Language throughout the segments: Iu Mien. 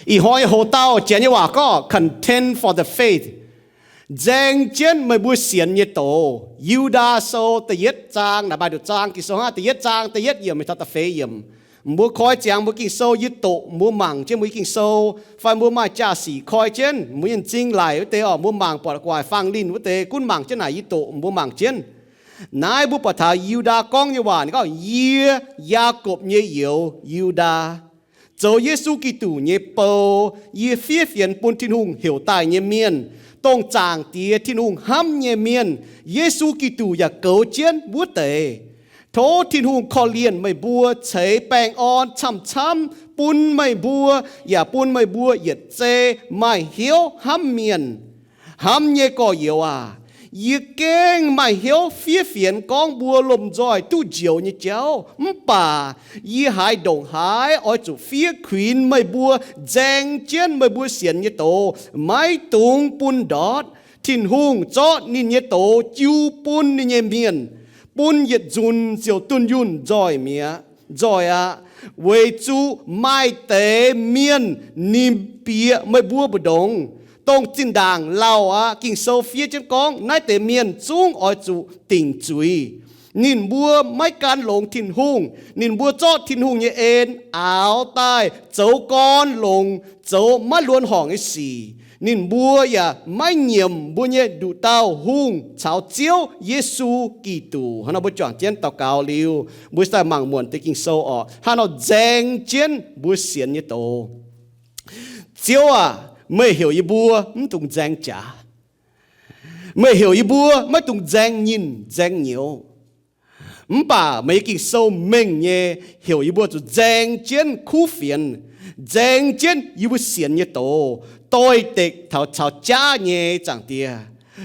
Ih hnoi hoc dauh Janx nyei waac gorngv contend for the faith, nzaeng jienv meih mbuo sienx nyei doz. Yu^ndaa Sou da'yietv zaang, naaiv maaih nduqc zaang Ging-Sou hnangv, da'yietv zaang da'yietv yiemc taux da'feix yiemc. Mbuo koi ziangx mbuo Ging-Sou, yie doqc mbuo mangc jienv mbuo nyei Ging-Sou, fai mbuo maaih jaa-sic koi jienv mbuo nyei m'zing laic wuov deix orqc, mbuo mangc buatc gu'nguaaic faang linh wuov deix, gunv mangc jienv naaic, yie doqc mbuo mangc jienv. Naaiv mbuo buatc taux Yu^ndaa gorngv nyei waac, ninh gorngv, Yie, Yaakopv nyei youz, Yu^ndaa, zoux Yesu Giduc nyei bou, yie fiev fienx bun Tin-Hungh heuc daaih nyei mienh, dongh Zaangc Diex Tin-Hungh hnamv nyei mienh, Yesu Giduc yaac goux jienv wuov deix. Tov Tin-Hungh korv-lienh meih mbuo ceix baengh orn camv-camv bun meih mbuo, yaac bun meih mbuo yietc zei maaih hnyouv hnamv mienh. Hnamv nyei gorx-youz aac, yie gengh maaih hnyouv fiev fienx gorngv mbuo lomh nzoih duqv njoux nyei jauv. Mv baac yie haiz ndongc haaix oix zuqc fiev kuinx meih mbuo nzaeng jienv meih mbuo sienx nyei doz, maiv dungx bun ndortv. Tin-Hungh zorqv ninh nyei doz jiu bun ninh nyei mienh, bun yietc nzunc ziouc dunh yunh nzoih mi'aqv, nzoih aqv, weic zuqc maaih deix mienh nimc bieqc meih mbuo mbu'ndongx, dongh zinh ndaangc lauh aqv. Ging-Sou fiev jienv gorngv naaiv deix mienh zungv oix zuqc dingc zuiz. Ninh mbuo maiv gan longx Tin-Hungh. Ninh mbuo zorqv Tin-Hungh nyei en aaux daaih zoux gorn longx, zoux maiv luonx horngc nyei sic. Ninh mbuo yaac maiv nyiemc mbuo nyei nduqc dauh hungh caux Ziouv Yesu Giduc. Hnangv nor mbuo juangc jienv daux gaux liuz, mbuo daaih mangc muonc deix Ging-Sou orqc, hnangv nor nzaeng jienv mbuo sienx nyei doz. Ziouv aah, meih heuc yie mbuo mv dungx nzaeng jaax. Meih heuc yie mbuo maiv dungx nzaeng nyinh nzaeng nyouz. Mv baac meih nyei Ging-Sou mengh nyei heuc yie mbuo zuqc nzaeng jienv kuv fienx, nzaeng jienv yie mbuo sienx nyei doz, doix-dekc taux caux jaav nyei, Zaangc Diex.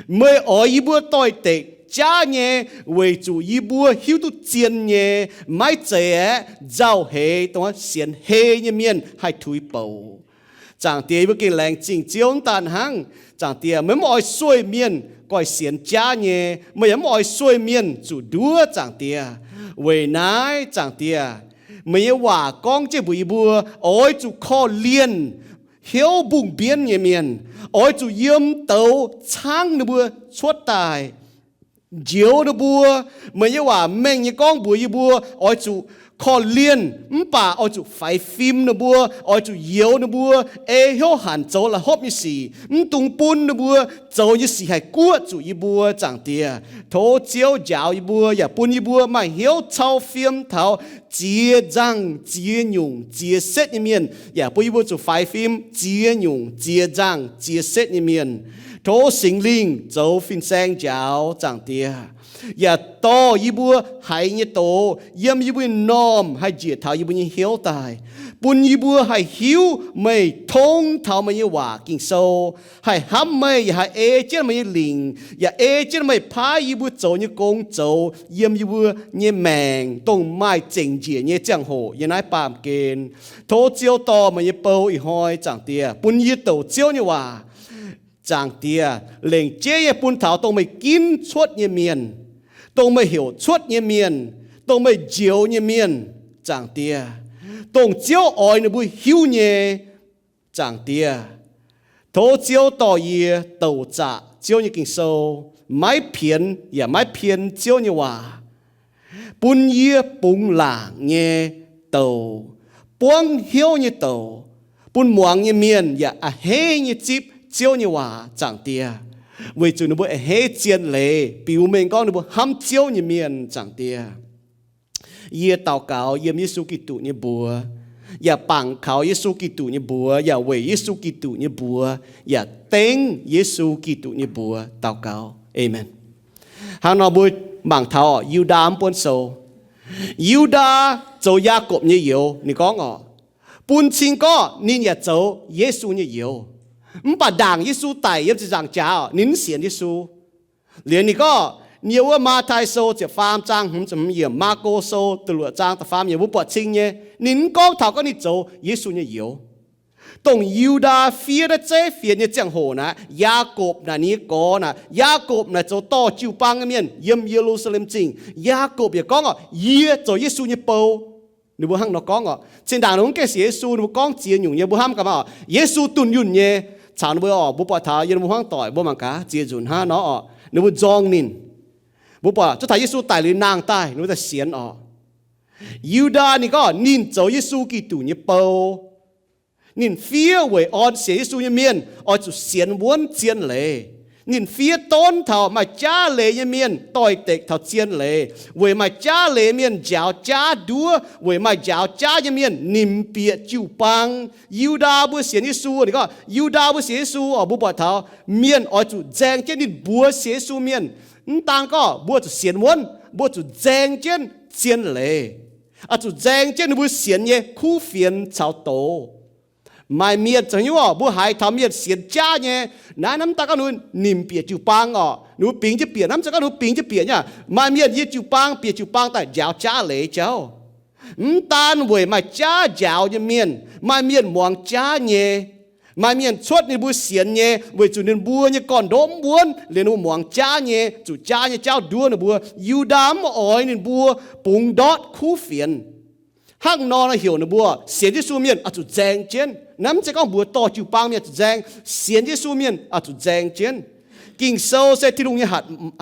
Meih oix yie mbuo doix-dekc jaav nyei weic zuqc yie mbuo hiuv duqv zien nyei, maiv zeiz aeqv, nzauh heix dongh sienx hei nyei mienh haih tuix bouc. Zaangc Diex, yie mbuo gengh laengz zingh Ziouv mv daan hnangv. Zaangc Diex, meih mv oix sueih mienh goiv sienx jaav nyei, meih yaac mv oix sueih mienh zuqc nduov, Zaangc Diex. Weic naaiv, Zaangc Diex, meih nyei waac gorngv jienv mbuox yie mbuo oix zuqc korv-lienh hnyouv mbungh mbienv nyei mienh, oix zuqc yiem douz caangv ninh mbuo cuotv daaih, njoux ninh mbuo. Meih nyei waac mengh nyei gorngv mbuox yie mbuo oix zuqc korv-lienh mv baac oix zuqc faix fim ninh mbuo, oix zuqc youx ninh mbuo ei hnyouv hanc zoux la'hopv nyei sic, mv dungx bun ninh mbuo zoux nyei sic haih guoqv zuqc yie mbuo, Zaangc Diex. Tov Ziouv njaaux yie mbuo yaac bun yie mbuo maaih hnyouv cau fiem taux ziex nzangh, ziex nyungc, ziex setv nyei mienh, yaac bun yie mbuo zuqc faix fim ziex nyungc, ziex nzangh, ziex setv nyei mienh. Tov Singx Lingh zoux fin-saeng njaaux, Zaangc Diex, yaac dorh yie mbuo haiz nyei doz yiem yie mbuo nyei m'normh haih njiec taux yie mbuo nyei hnyouv daaih, bun yie mbuo haih hiuv meih, tong taux meih nyei waac Ging-Sou, haih hnamv meih yaac haih ei jienv meih nyei lingc, yaac ei jienv meih paaiv yie mbuo zoux nyei gong zoux yiem yie mbuo nyei maengc dongh maaih zengc njiec nyei ziangh hoc yiem naaiv baamh gen. Tov Ziouv dorh meih nyei bou ih hnoi, Zaangc Diex, bun yie douc Ziouv nyei waac, Zaangc Diex, lengc jeiv nyei bun taux dongh meih ginv cuotv nyei mienh, dongh meih heuc cuotv nyei mienh, dongh meih njoux nyei mienh, Zaangc Diex, dongh Ziouv oix ninh mbuo hiuv nyei, Zaangc Diex. Tov Ziouv dorh yie douc zaqc Ziouv nyei Ging-Sou, maiv pienx yaac maiv pien Ziouv nyei waac, bun yie bungx laangc nyei douc, buangv hnyouv nyei douc, bun muangx nyei mienh yaac a'hneiv nyei zipv Ziouv nyei waac, Zaangc Diex, weic zuqc ninh mbuo a'hneiv zien leiz biux mengh gorngv ninh mbuo hnamv Ziouv nyei mienh, Zaangc Diex. Yie daux gaux yiem Yesu Giduc nyei mbuox, yaac bangc kaux Yesu Giduc nyei mbuox, yaac weic Yesu Giduc nyei mbuox, yaac dengv Yesu Giduc nyei mbuox daux gaux. Aamen. Hnangv nor mbuo mangc taux Yu^ndaa mv buonv sou. Yu^ndaa zoux Yaakopv nyei youz, ninh gorngv orqc, bun cing gorngv ninh yaac zoux Yesu nyei youz. Mv baac ndaangc Yesu daic yiem ziepc nzaangc jaax, ninh mv sienx Yesu. Liuz ninh gorngv, yiem wuov Matv^tai Sou ziepc faam zaang hmz ziepc hmz yiemc, Maako Sou da'luoqc zaang da'faam yiemc, mbuo buatc cing nyei, ninh mv gorngv taux gorngv ninh zoux Yesu nyei youz. Dongh Yu^ndaa fiev naaiv zeiv fienx nyei ziangh hoc naaic, Yaakopv naaic ninh nyei gorx naaic, Yaakopv naaic zoux dorh jiu-baang nyei mienh yiem Ye^lu^saa^lem Zingh. Yaakopv yaac gorngv orqc, yie zoux Yesu nyei bou. Ninh mbuo hnangv nor gorngv oc. Zinh ndaangc ninh mbuo mv gaengh sienx Yesu, ninh mbuo gorngv ziex nyungc nyei, mbuo hnamv gaax maah oc. Yesu dunh yunh nyei caux ninh mbuo oc, mbuo buatc taux yiem ninh mbuo hmuangv doic mbuo mangc gaax ziex nzunc hnangv nor oc, ninh mbuo nzorng ninh. Mbuo buatc cuotv taux Yesu daic liuz nangh daaih, ninh mbuo daaih sienx oc. Yu^ndaa ninh gorngv ninh zoux Yesu Giduc nyei bou. Ninh fiev weic orn sienx Yesu nyei mienh oix zuqc sienx wuonv zien leiz. Ninh fiev donv taux maaih jaav leiz nyei mienh doix-dekc taux zien leiz, weic maaih jaav leiz mienh njaaux jaav nduov, weic maaih njaaux jaav nyei mienh nimc bieqc jiu-baang. Yu^ndaa mbuo sienx Yesu, ninh gorngv Yu^ndaa mbuo sienx Yesu oc, mbuo buatc taux mienh oix zuqc nzaeng jienv ninh mbuo sienx Yesu mienh. Mv daan gorngv mbuo zuqc sienx wuonv, mbuo zuqc nzaeng jienv zien leiz, oix zuqc nzaeng jienv ninh mbuo sienx nyei kuv fienx caux doz. Maaih mienh zoux hnyouv oc, mbuo haiz taux mienh sienx jaav nyei, naaiv hnamv daaih gorngv ninh mbuo nimc bieqc jiu-baang oc, ninh mbuo bingx jienv bieqc, hnamv daaih gorngv ninh mbuo bingx jienv bieqc nyei. Maaih mienh yiem jiu-baang, bieqc jiu-baang daaih njaaux jaav leiz jauv. Mv daan weic maaih jaav njaaux nyei mienh, maaih mienh muangx jaav nyei. Maaih mienh cuotv ninh mbuo sienx nyei weic zuqc ninh mbuo nyei gorn-ndoqv mv wuonv, liuz ninh mbuo muangx jaav nyei, zuqc jaav nyei jauv nduov ninh mbuo. Yu^ndaa mv oix ninh mbuo bungx ndortv kuv fienx. Hnangv nor heuc ninh mbuo sienx Yesu mienh oix zuqc nzaeng jienv. Naaiv mv zeiz gorngv mbuox dorh jiu-baang mienh zuqc nzaeng, sienx Yesu mienh oix zuqc nzaeng jienv. Ging-Sou se Tin-Hungh nyei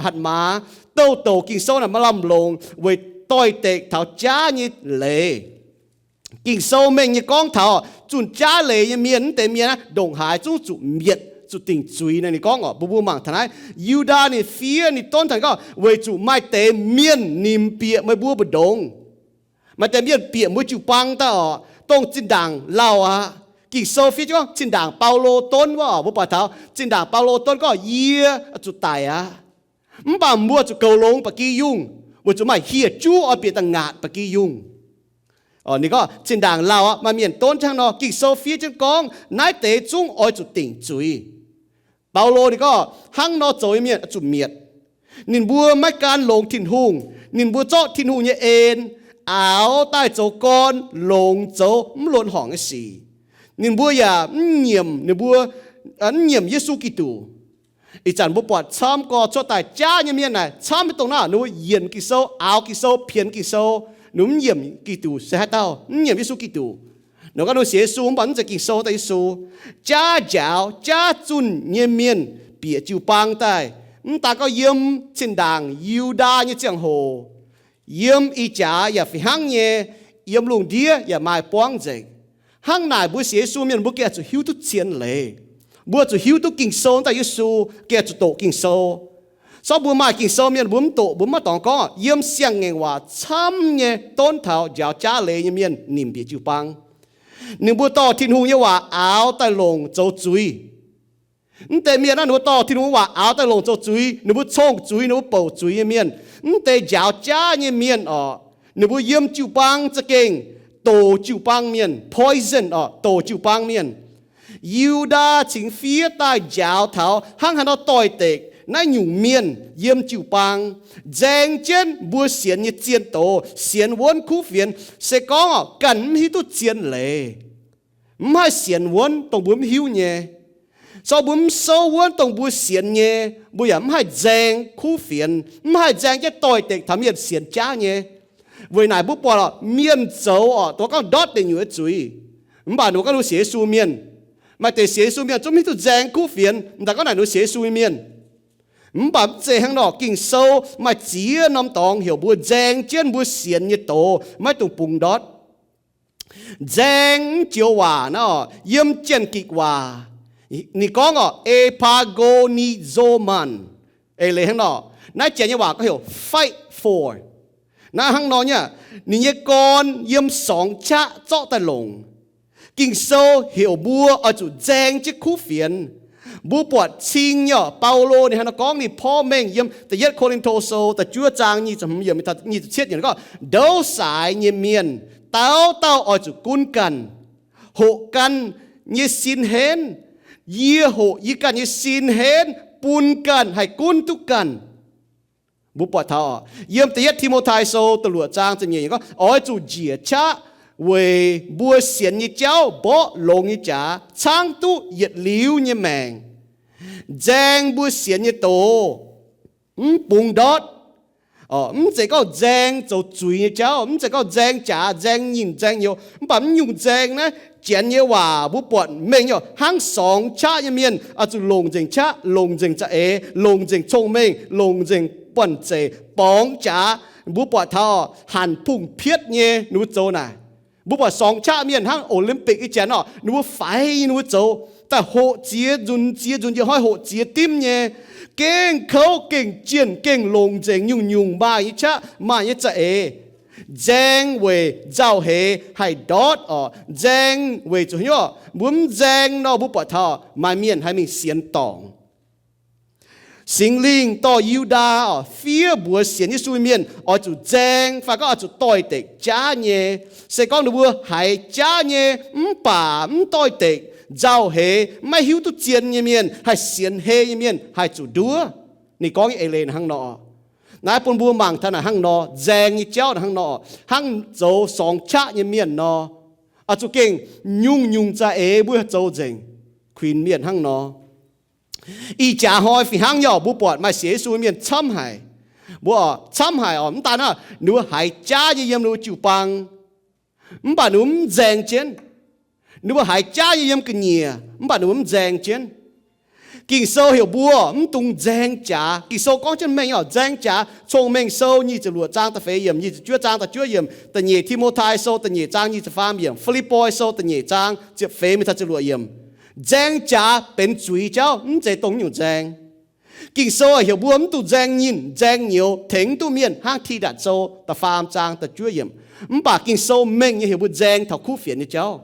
hatc maaz. Douh douc Ging-Sou naaic maaih lamh longc weic doix-dekc taux jaav nyei leiz. Ging-Sou mengh nyei gorngv taux zunh jaav leiz nyei mienh, mv deix mienh aeqv, ndongc haaix zungv zuqc mietc, zuqc dingc zuiz naaiv. Ninh gorngv oc, mbuo mbuo mangc taux naaiv, Yu^ndaa ninh fiev ninh donv taux ninh gorngv, weic zuqc maaih deix mienh nimc bieqc meih mbuo mbu'ndongx. Maaih deix mienh bieqc mbuo jiu-baang daaih oc, dongh zinh ndaangc lauh aqv. Ging-Sou fiev jienv gorngv zinh ndaangc Baulo donv wuov oc, mbuo buatc taux zinh ndaangc Baulo donv gorngv, yie zuqc daic aqv. Mv baac mbuo zuqc goux longx ba'gi yungh, weic zuqc maaih hieh juv oix bieqc daaih ngaatc ba'gi yungh. Ninh gorngv zinh ndaangc lauh aqv, maaih mienh donv hnangv nor. Ging-Sou fiev jienv gorngv naaiv deix zungv oix zuqc dingc zuiz. Baulo ninh gorngv hnangv nor zoux nyei mienh zuqc mietc. Ninh mbuo maiv gan longx Tin-Hungh. Ninh mbuo zorqv Tin-Hungh nyei en aaux daaih zoux gorn, longc zoux mv luonx horngc nyei sic. Ninh mbuo yaac mv nyiemc, ninh mbuo mv nyiemc Yesu Giduc. Ih zanc mbuo buatc camv gorx cuotv daaih jaav nyei mienh naaic, camv maiv dongh naaiv ninh mbuo yienc Ging-Sou, aaux Ging-Sou, pienx Ging-Sou, ninh mbuo mv nyiemc Giduc se haaix dauh, mv nyiemc Yesu Giduc. Ninh gorngv ninh sienx Yesu mv baac mv zeiz Ging-Sou daaih Yesu. Jaav njaaux, jaav zunh nyei mienh bieqc jiu-baang daaih. Mv daan gorngv yiem zinh ndaangc Yu^ndaa nyei ziangh hoc, yiem ih jaax yaac fih hnangv nyei, yiem lungh ndiev yaac maaih buangv nzengc. Hnangv naaic mbuo sienx Yesu mienh mbuo gengh zuqc hiuv duqv zien leiz. Mbuo zuqc hiuv duqv Ging-Sou daaih Yesu, gengh zuqc doqc Ging-Sou. Sorv mbuo maaih Ging-Sou mienh mbuo mv doqc, mbuo mv maaih dorngx gorngv. Yiem Siang-Ngaengc Waac camv nyei donv taux njaaux jaav leiz nyei mienh nimc bieqc jiu-baang. Ninh mbuo dorh Tin-Hungh nyei waac aaux daaih longc zoux zuiz. Mv deix mienh naaiv ninh mbuo dorh Tin-Hungh nyei waac aaux daaih longc zoux zuiz, ninh mbuo cong-zuiz, ninh mbuo bouc zuiz nyei mienh. Mv deix njaaux jaav nyei mienh oc, ninh mbuo yiem jiu-baang za'gengh doqc jiu-baang mienh, poison oc, doqc jiu-baang mienh. Yu^ndaa cingx fiev daaih njaaux taux hnangv haaix nor doix-dekc naaiv nyungc mienh yiem jiu-baang, nzaeng jienv mbuo sienx nyei zien doz, sienx wuonv kuv fienx. Se gorngv oc, ganh mv hiuv duqv zien leiz. Mv haih sienx wuonv dongh mbuo mv hiuv nyei. Sorv mbuo mv souv wuonv dongh mbuo sienx nyei, mbuo yaac mv haih nzaeng kuv fienx, mv haih nzaeng jienv doix-dekc taux mienh sienx jaav nyei. Weic naaic mbuo buatc oc, mienh zoux oc, dongh gorngv ndortv deic nyuoqc nyei zuiz, mv baac ninh mbuo gorngv ninh mbuo sienx Yesu mienh. Maaih deix sienx Yesu mienh zungv mv hiuv duqv nzaeng kuv fienx, mv daaih gorngv naaic ninh mbuo sienx Yesu mienh. Mv baac mv zeiz hnangv nor. Ging-Sou maaih ziex norm dorngx heuc mbuo nzaeng jienv mbuo sienx nyei doz, maiv dungx bungx ndortv. Nzaeng mv joux waac naaiv oc, yiem Janx-Gikc waac ninh gorngv oc, epagonizomai. Eix leiz hnangv nor, naaiv Janx nyei waac gorngv heuc fight for. Naaiv hnangv nor nyei, ninh nyei gorn yiem sorngx qaqv zorqv daaih longc. Ging-Sou heuc mbuo oix zuqc nzaeng jienv kuv fienx. Mbuo buatc cing nyei oc, Baulo ninh hnangv nor gorngv ninh porv mengh yiem da'yietv Ko^lin^to Sou da'juov zaang nyic ziepc cietv yiemc gorngv, ndouv saaix nyei mienh, dauh dauh oix zuqc gunv ganh, hoqc ganh nyei sin henv. Yie hoqc yie ganh nyei sin henv bun ganh haih gunv duqv ganh. Mbuo buatc taux oc, yiem da'yietv Ti^mo^tai Sou da'luoqc zaang ziepc nyeic gorngv, oix zuqc njiec qaqv weic mbuo sienx nyei jauv mborqv longx nyei jaax caangv duqv yietc liuz nyei maengc. Nzaeng mbuo sienx nyei doz, mv bungx ndortv. Mv zeiz gorngv nzaeng zoux zuiz nyei jauv, mv zeiz gorngv nzaeng jaax, nzaeng nyinh, nzaeng nyouz, mv baac mv nyungc nzaeng naaiv, Janx nyei waac mbuo buatc mengh nyei hnangv sorngx qaqv nyei mienh oix zuqc longc nzengc qaqv, longc nzengc za'eix, longc nzengc cong-mengh, longc nzengc buonv-zeic, borngz jaax. Mbuo buatc taux hanc pungh pietv nyei ninh mbuo zoux naaic. Mbuo buatc sorngx qaqv mienh hnangv Olympic nyei janx orqc, ninh mbuo faix ninh mbuo zoux daaih hoqc ziex nzunc, ziex nzunc njiec hnoi hoqc ziex dimv nyei, gengh kouv, gengh jienh, gengh longc nzengc nyungc-nyungc maaih nyei qaqv, maaih nyei za'eix. Nzaeng weic nzauh heix haih ndortv orqc. Nzaeng weic zuqc hnyouv mbuo mv nzaeng nor, mbuo buatc taux maaih mienh haih mingh sienx dorngc. Singx Lingh dorh Yu^ndaa orqc, fiev mbuox sienx Yesu mienh oix zuqc nzaeng fai gorngv oix zuqc doix-dekc jaav nyei. Se gorngv ninh mbuo haiz jaav nyei mv baac mv doix-dekc, nzauh heix, maiv hiuv duqv zien nyei mienh, haih sienx hei nyei mienh haih zuqc nduov. Ninh gorngv nyei eix leiz hnangv nor. Naaiv bun mbuo mangc taux naaic hnangv nor, nzaeng nyei jauv hnangv nor, hnangv zoux sorngx qaqv nyei mienh nor, oix zuqc gengh nyungc-nyungc za'eix mbuo zoux nzengc, kuinx mienh hnangv nor. Ih jaax hnoi fih hnangv nyei orqc, mbuo buatc maaih sienx Yesu mienh camv haic. Mbuo camv haic orqc, mv daan hnangv, ninh mbuo haiz jaav nyei yiem ninh mbuo jiu-baang, mv baac ninh mbuo mv nzaeng jienv. Ninh mbuo haiz jaav nyei yiem ga'nyiec, mv baac ninh mbuo mv nzaeng jienv. Ging-Sou heuc mbuo mv dungx nzaeng jaax. Ging-Sou gorngv jienv mengh nyei orqc, nzaeng jaax, Cong-Mengh Sou nyic ziepc luoqc zaang da'feix yiemc, nyic ziepc juov zaang da'juov yiemc, da'nyeic Ti^mo^tai Sou da'nyeic zaang nyic ziepc faam yiemc, Fi^lipv^poi Sou da'nyeic zaang ziepc feix mingh taux ziepc luoqc yiemc. Nzaeng jaax benx zuiz jauv, mv zeiz dongh nyungc nzaeng. Ging-Sou heuc mbuo mv dungx nzaeng nyinh, nzaeng nyouz, tengx mv duqv mienh hnangv Tidatc Sou da'faam zaang da'juov yiemc. Mv baac Ging-Sou mengh nyei heuc mbuo nzaeng taux kuv fienx nyei jauv.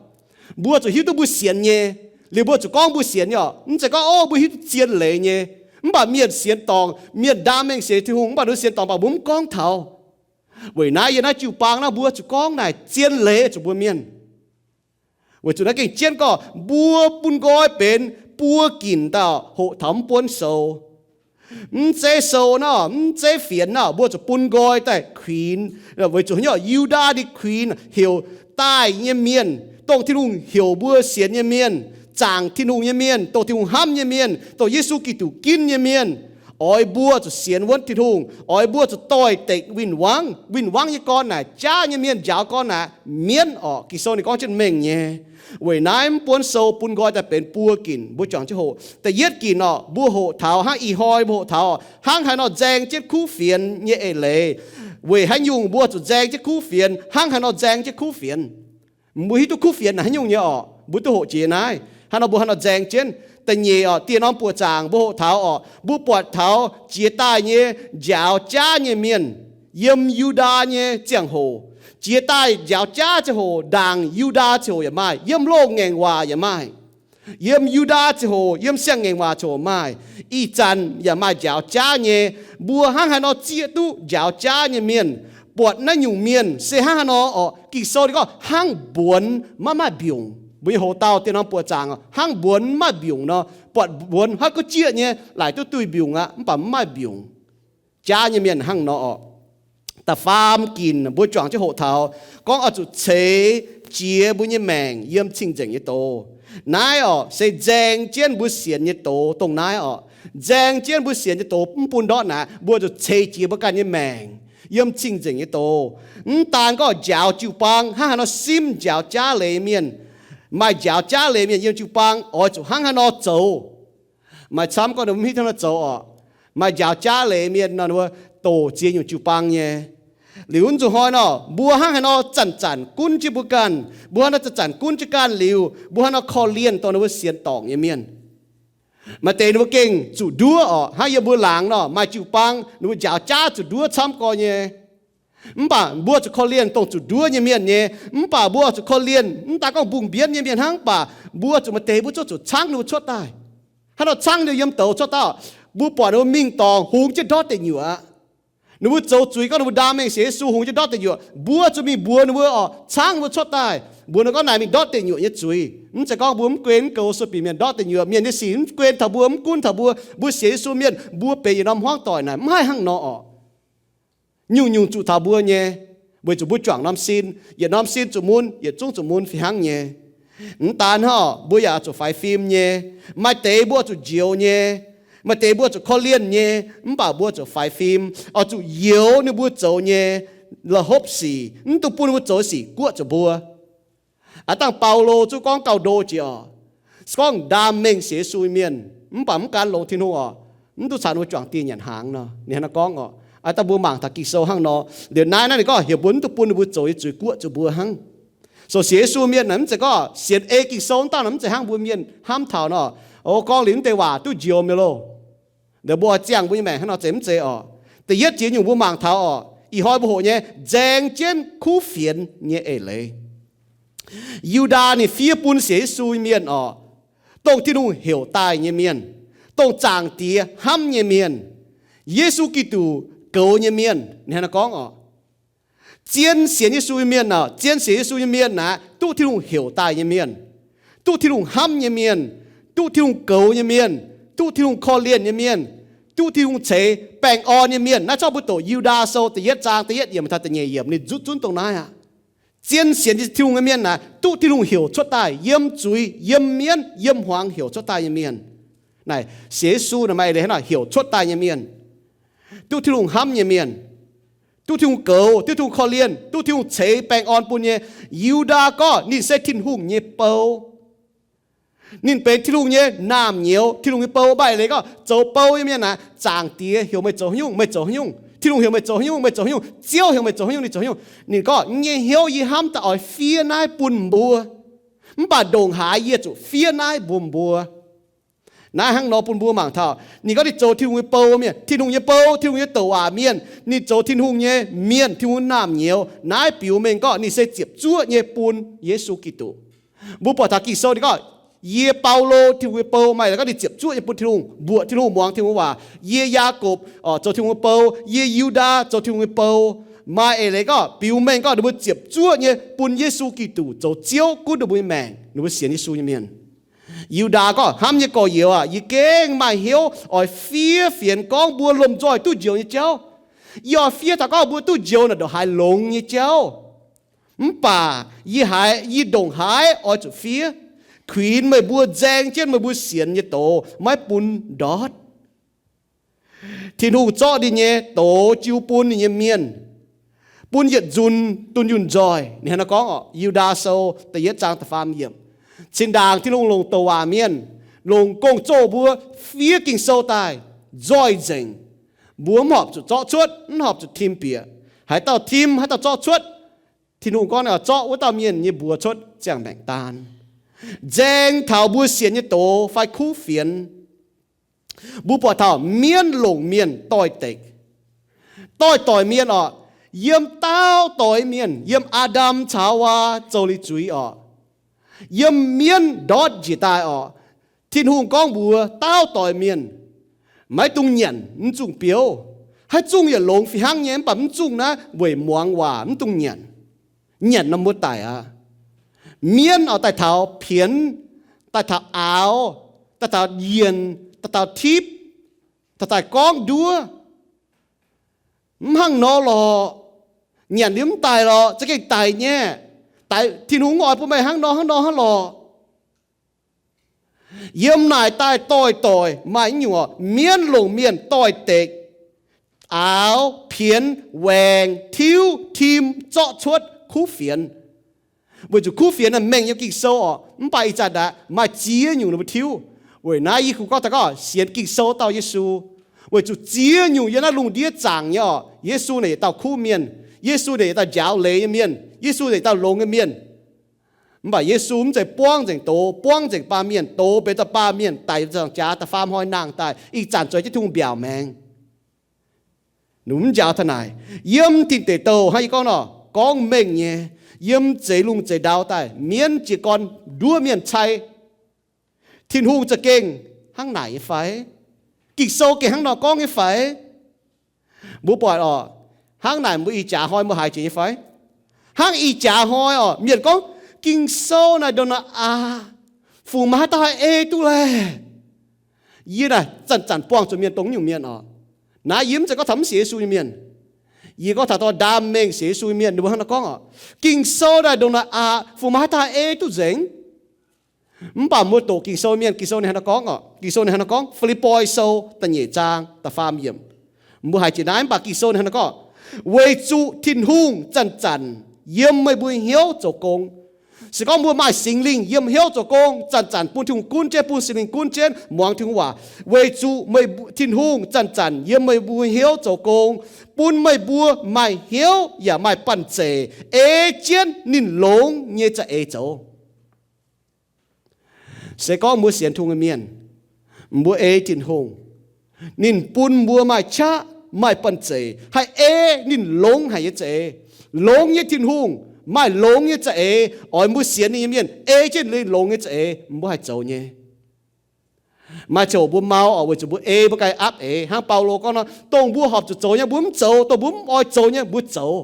Mbuo zuqc hiuv duqv mbuo sienx nyei, liuz mbuo zuqc gorngv mbuo sienx nyei orqc. Mv zeiz gorngv, o, mbuo hiuv duqv zien leiz nyei. Mv baac mienh sienx dorngc, mienh ndaam mengh sienx Tin-Hungh, mv baac ninh sienx dorngc baac mbuo mv gorngv taux. Weic naaiv yiem naaiv jiu-baang naaiv mbuo zuqc gorngv naaic zien leiz zuqc mbuo mienh. Weic zuqc naaiv gengh jienv gorngv mbuo bun nqoi benx buo ginc dauh hoqc taux mv buonv sou. Mv zeiz sou nor, mv zeiz fienx nor, mbuo zuqc bun nqoi daaih kuinx. Weic zuqc haaix nyungc? Yu^ndaa ninh kuinx heuc daaih nyei mienh, dongh Tin-Hungh heuc mbuo sienx nyei mienh, zaangc Tin-Hungh nyei mienh, dongh Tin-Hungh hnamv nyei mienh, dongh Yesu Giduc ginv nyei mienh, oix mbuo zuqc sienx wuonv Tin-Hungh, oix mbuo zuqc doix-dekc win-wangv. Win-wangv nyei gorn naaic jaav nyei mienh, njaaux gorn naaic mienv orqc. Ging-Sou ninh gorngv jienv mengh nyei. Weic naaiv mv buonv sou bun nqoi daaih benx buo ginc, mbuo juangc jienv hoqc. Da'yietv ginc orqc, mbuo hoqc taux hnangv ih hnoi mbuo hoqc taux hnangv haaix nor nzaeng jienv kuv fienx nyei eix leiz. Weic haaix nyungc mbuo zuqc nzaeng jienv kuv fienx? Hnangv haaix nor nzaeng jienv kuv fienx? Mbuo hiuv duqv kuv fienx naaic haaix nyungc nyei orqc? Mbuo duqv hoqc jiex naaiv. Hnangv nor mbuo haaix nor nzaeng jienv? Da'nyeic orqc, dieh norm buoqc zaangc mbuo hoqc taux orqc, mbuo buatc taux jiex daaih nyei njaaux jaav nyei mienh, yiem Yu^ndaa nyei ziangh hoc, jiex daaih njaaux jaav ziangh hoc, ndaangc Yu^ndaa ziangh hoc yaac maaih, yiem loz-ngaengc waac yaac maaih. Yiem Yu^ndaa ziangh hoc, yiem siang-ngaengc waac ziangh hoc maaih. Ih zanc yaac maaih njaaux jaav nyei. Mbuo hnangv haaix nor zieqv duqv njaaux jaav nyei mienh? Buatc naaiv nyungc mienh se hnangv haaix nor orqc? Ging-Sou ninh gorngv hnangv mbuonx maiv maaih mbiungc. Mbuo nyei hoc-dauh dieh norm buoqc zaangc hnangv mbuonx maiv maaih mbiungc nor. Buatc mbuonx haiv guv jieqv nyei, laaic duqv duih mbiungc aqv, mv baac mv maaih mbiungc. Jaav nyei mienh hnangv nor orqc. Da'faam ginc mbuo juangc jienv hoqc taux gorngv oix zuqc ceix jiez mbuo nyei maengc yiem cing-nzengc nyei doz. Naaiv orqc se nzaeng jienv mbuo sienx nyei doz dongh naaiv orqc. Nzaeng jienv mbuo sienx nyei doz mv bun ndortv naaic, mbuo zuqc ceix jiez mbuo ganh nyei maengc yiem cing-nzengc nyei doz. Mv daan gorngv njaaux jiu-baang, hnangv haaix nor simv njaaux jaav leiz mienh. Maaih njaaux jaav leiz mienh yiem jiu-baang oix zuqc hnangv haaix nor zoux. Maaih camv gorngv ninh mbuo mv hiuv hnangv haaix nor zoux orqc. Maaih njaaux jaav leiz mienh nor, ninh mbuo doqc ziex nyungc jiu-baang nyei. Liuz nzunc hnoi nor, mbuo hnangv haaix nor zanc-zanc gunv jienv mbuo ganh, mbuo hnangv haaix nor zanc-zanc gunv jienv ganh liuz, mbuo hnangv haaix nor korv-lienh dongh ninh mbuo sienx dorngc nyei mienh. Maaih deix ninh mbuo gengh zuqc nduov orqc. Hnangv yiem mbuo laangz nor, maaih jiu-baang ninh mbuo njaaux jaav zuqc nduov camv gorx nyei. Mv baac mbuo zuqc korv-lienh dongh zuqc nduov nyei mienh nyei. Mv baac mbuo zuqc korv-lienh mv daan gorngv mbungh mbienv nyei mienh hnangv, mv baac mbuo zuqc maaih deix mbuo zungv zuqc caangv ninh mbuo cuotv daaih. Hnangv nor caangv ninh mbuo yiem douz cuotv daaih, mbuo buatc ninh mbuo mingh dorngx hungx jienv ndortv deic nyuoqc aqv. Ninh mbuo zoux zuiz gorngv ninh mbuo ndaam mengh sienx Yesu hungx jienv ndortv deic nyuoqc, mbuo zuqc mingh mbuox ninh mbuo orqc, caangv mbuo cuotv daaih, mbuox ninh gorngv naaic mingh ndortv deic nyuoqc nyei zuiz. Mv zeiz gorngv mbuo mv guen mv goux sou bieqc mienh ndortv deic nyuoqc, mienh nyei sic mv guen taux mbuo, mv gunv taux mbuo. Mbuo sienx Yesu mienh, mbuo benx yietc norm hmuangv doic naaic mv haih hnangv nor orqc. Nyungc-nyungc zuqc taux mbuo nyei, weic zuqc mbuo juangc norm sin, yietc norm sin zuqc mun, yietc zungv zuqc mun fih hnangv nyei. Mv daan hnangv, mbuo yaac zuqc faix fim nyei. Maaih deix mbuo zuqc njoux nyei. Maaih deix mbuo zuqc korv-lienh nyei, mv baac mbuo zuqc faix fim, oix zuqc youx ninh mbuo zoux nyei la'hopv sic, mv dungx bun ninh mbuo zoux sic guoqv zuqc mbuo. Aav dangh Baulo zungv gorngv gauh ndo jiex oc. Se gorngv ndaam mengh sienx Yesu nyei mienh, mv baac mv gan longx Tin-Hungh oc, mv dungx caux ninh mbuo juangc dieh nyanc hnaangx nor. Ninh hnangv naaiv gorngv oc. Aav dangh mbuo mangc taux Ging-Sou hnangv nor, liuz naaiv naaiv ninh gorngv heuc mbuo mv dungx bun ninh mbuo zoux nyei zuiz guoqv zuqc mbuo hnangv. So sienx Yesu mienh naaic mv zeiz gorngv sienx ei Ging-Sou daaih nor, mv zeiz hnangv mbuo mienh hnamv taux nor, o, gorngv liuz mv deix waac duqv njoux mi'aqv loh. Liuz mbuo oix ziangh mbuo nyei maengc hnangv nor zeiz mv zeiz oc. Da'yietv jiex nyungc mbuo mangc taux oc, ih hnoi mbuo hoqc nyei nzaeng jienv kuv fienx nyei eix leiz. Yu^ndaa ninh fiev bun sienx Yesu nyei mienh oc, dongh Tin-Hungh heuc daaih nyei mienh, dongh Zaangc Diex hnamv nyei mienh, Yesu Giduc goux nyei mienh, ninh hnangv naaiv gorngv oc. Zien sienx Yesu nyei mienh oc, zien sienx Yesu nyei mienh naaic duqv Tin-Hungh heuc daaih nyei mienh, duqv Tin-Hungh hnamv nyei mienh, duqv Tin-Hungh goux nyei mienh, duqv Tin-Hungh korv-lienh nyei mienh, duqv Tin-Hungh ceix baengh orn nyei mienh. Naaiv zorqv mbuo doqc Yu^ndaa Sou da'yietv zaang da'yietv yiemc taux da'nyeic yiemc ninh nzuqv zunv dongh naaiv aqv. Zien sienx Tin-Hungh nyei mienh naaic duqv Tin-Hungh heuc cuotv daaih, yiem zuiz, yiem mienv, yiem hmuangx heuc cuotv daaih nyei mienh. Naaic sienx Yesu naaic maaih eix leiz hnangv naaic, heuc cuotv daaih nyei mienh, duqv Tin-Hungh hnamv nyei mienh, duqv Tin-Hungh goux, duqv Tin-Hungh korv-lienh, duqv Tin-Hungh ceix baengh orn bun nyei. Yu^ndaa gorngv ninh se Tin-Hungh nyei bou. Ninh benx Tin-Hungh nyei naamh nyouz, Tin-Hungh nyei bou. Maaih eix leiz gorngv zoux bou nyei mienh naaic, Zaangc Diex heuc meih zoux haaix nyungc, meih zoux haaix nyungc. Tin-Hungh heuc meih zoux haaix nyungc, meih zoux haaix nyungc. Ziouv heuc meih zoux haaix nyungc, ninh zoux haaix nyungc. Ninh gorngv, nyei hnyouv yie hnamv daaih oix fiev naaiv bun mbuo, mv baac ndongc haaix yie zuqc fiev naaiv bun mbuo. Naaiv hnangv nor bun mbuo mangc taux ninh gorngv ninh zoux Tin-Hungh nyei bou mienh, Tin-Hungh nyei bou, Tin-Hungh nyei douc waac mienh. Ninh zoux Tin-Hungh nyei mienh, Tin-Hungh naamh nyouz. Naaiv biux mengh gorngv ninh se ziepc zuoqv nyei bun Yesu Giduc. Mbuo buatc taux Ging-Sou ninh gorngv, yie Baulo Tin-Hungh nyei bou. Maaih eix leiz gorngv ninh ziepc zuoqv nyei bun Tin-Hungh, mbuoqc Tin-Hungh, muangx Tin-Hungh waac. Yie Yaakopv zoux Tin-Hungh nyei bou, yie Yu^ndaa zoux Tin-Hungh nyei bou. Maaih eix leiz gorngv biux mengh gorngv ninh mbuo ziepc zuoqv nyei bun Yesu Giduc zoux Ziouv gunv ninh mbuo nyei maengc, ninh mbuo sienx Yesu nyei mienh. Yu^ndaa gorngv, hnamv nyei gorx-youz aac, yie gengh maaih hnyouv oix fiev fienx gorngv mbuo lomh nzoih duqv njoux nyei jauv. Yie oix fiev taux gorngv mbuo duqv njoux naaic ndongc haaix longx nyei jauv. Mv baac yie haiz, yie ndongc haaix oix zuqc fiev, kuinx meih mbuo nzaeng jienv meih mbuo sienx nyei doz maiv bun ndortv. Tin-Hungh zorqv ninh nyei doz jiu bun ninh nyei mienh, bun yietc nzunc dunh yunh nzoih. Ninh hnangv naaiv gorngv oc, Yu^ndaa Sou da'yietv zaang da'faam yiemc. Zinh ndaangc Tin-Hungh longc douc waac mienh, longc gong-zoh mbuo fiev Ging-Sou daaih nzoih nzengc. Mbuo mv horpc zuqc zorqv cuotv, mv horpc zuqc tim bieqc. Haaix dauh tim, haaix dauh zorqv cuotv, Tin-Hungh gorngv ninh oix zorqv wuov dauh mienh nyei mbuox cuotv ziangh maengc daan. Nzaeng taux mbuo sienx nyei doz fai kuv fienx, mbuo buatc taux mienv longc mienh doix-dekc. Doix-doix mienh oc, yiem daauv doix mienh, yiem Aa^ndam caux Haawaa zoux liuz zuiz oc, yiem mienv ndortv njiec daaih oc. Tin-Hungh gorngv mbuox daauv doix mienh, maiv dungx nyanc mv zungh biouv. Haaix zungh yietc longx fih hnangv nyei, mv baac mv zungh naaiv weic muangx waac mv dungx nyanc. Nyanc nor mbuo daic aqv. Mienv oix daaih taux pienx, daaih taux aaux, daaih taux yienc, daaih taux tipv, daaih taux gorngv nduov. Mv hnangv nor lorqc. Nyanc liuz mv daic lorqc, za'gengh daic nyei. Daic, Tin-Hungh mv oix bun meih hnangv nor hnangv nor hnangv lorqc. Yiem naaic daaih doix-doix maaih nyungc oc, mienv longc mienh doix-dekc, aaux, pienx, waengc, tiuv, tim, zorqv cuotv, kuv fienx. Weic zuqc kuv fienx naaiv mengh yiem Ging-Sou oc, mv baac ih zanc aqv maaih ziex nyungc ninh mbuo tiuv. Weic naaiv yie kungx gorngv daaih gorngv sienx Ging-Sou dauh Yesu. Weic zuqc ziex nyungc yiem naaiv lungh ndiev zaangc nyei oc, Yesu naaic yietc dauh kuv mienh. Yesu naaic yietc dauh njaaux leiz nyei mienh. Yesu naaic yietc dauh longx nyei mienh. Mv baac Yesu mv zeiz buangv nzengc doz, buangv nzengc baamh mienh, doz benx dauh baamh mienh, daic zanc jaax da'faam hnoi nangh daaih, ih zanc zueiz jienv Tin-Hungh mbiaauc maengx. Ninh mv njaaux taux naaic. Yiem Tin Deic Douh hnangv yie gorngv nor, gorngv mengh nyei, yiem zeix lungh zeix ndau daaih mienv jiez gorn nduov mienh cai. Tin-Hungh za'gengh hnangv naaic nyei fai? Ging-Sou gengh hnangv nor gorngv nyei fai? Mbuo buatc oc, hnangv naaic mbuo ih jaax hnoi mbuo haiz jiex nyei fai? Hnangv ih jaax hnoi oc, mienh gorngv Ging-Sou naaic ndongc naaic aqv, fungc maaih haaix dauh haih ei duqv laeh? Yie naaic zanc-zanc buangh zuqc mienh dongh nyungc mienh oc. Naaiv yie mv zeiz gorngv taux mv sienx Yesu nyei mienh. Yie gorngv taux dorh ndaam mengh sienx Yesu nyei mienh, ninh mbuo hnangv naaiv gorngv oc, Ging-Sou naaic ndongc naaic aqv, fungc maaih haaix dauh haih ei duqv nzengc? Mv baac mbuo doqc Ging-Sou mienh, Ging-Sou ninh hnangv naaiv gorngv oc, Ging-Sou ninh hnangv naaiv gorngv, Fi^lipv^poi Sou da'nyeic zaang da'faam yiemc, mbuo haiz jiex naaiv, mv baac Ging-Sou ninh hnangv naaiv gorngv, weic zuqc Tin-Hungh zanc-zanc yiem meih mbuo hnyouv zoux gong. Se gorngv mbuo maaih Singx Lingh yiem hnyouv zoux gong, zanc-zanc bun Tin-Hungh gunv jienv, bun Singx Lingh gunv jienv muangx Tin-Hungh waac, weic zuqc meih, Tin-Hungh zanc-zanc yiem meih mbuo hnyouv zoux gong, bun meih mbuo maaih hnyouv yaac maaih banh zeic ei jienv ninh longx nyei za'eix zoux. Se gorngv mbuo sienx Tin-Hungh nyei mienh, mbuo ei Tin-Hungh, ninh bun mbuo maaih qaqv maaih banh zeic haih ei ninh longx haic nyei za'eix. Longx nyei Tin-Hungh, maaih longx nyei za'eix, oix mbuo sienx ninh nyei mienh ei jienv ninh longx nyei za'eix mbuo haih zoux nyei. Maaih ziangh hoc mbuo mau oc, weic zuqc mbuo ei mbuo ganh apv eix. Hnangv Baulo gorngv nor, dongh mbuo horpc zuqc zoux nyei mbuo mv zoux, dongh mbuo mv oix zoux nyei mbuo zoux.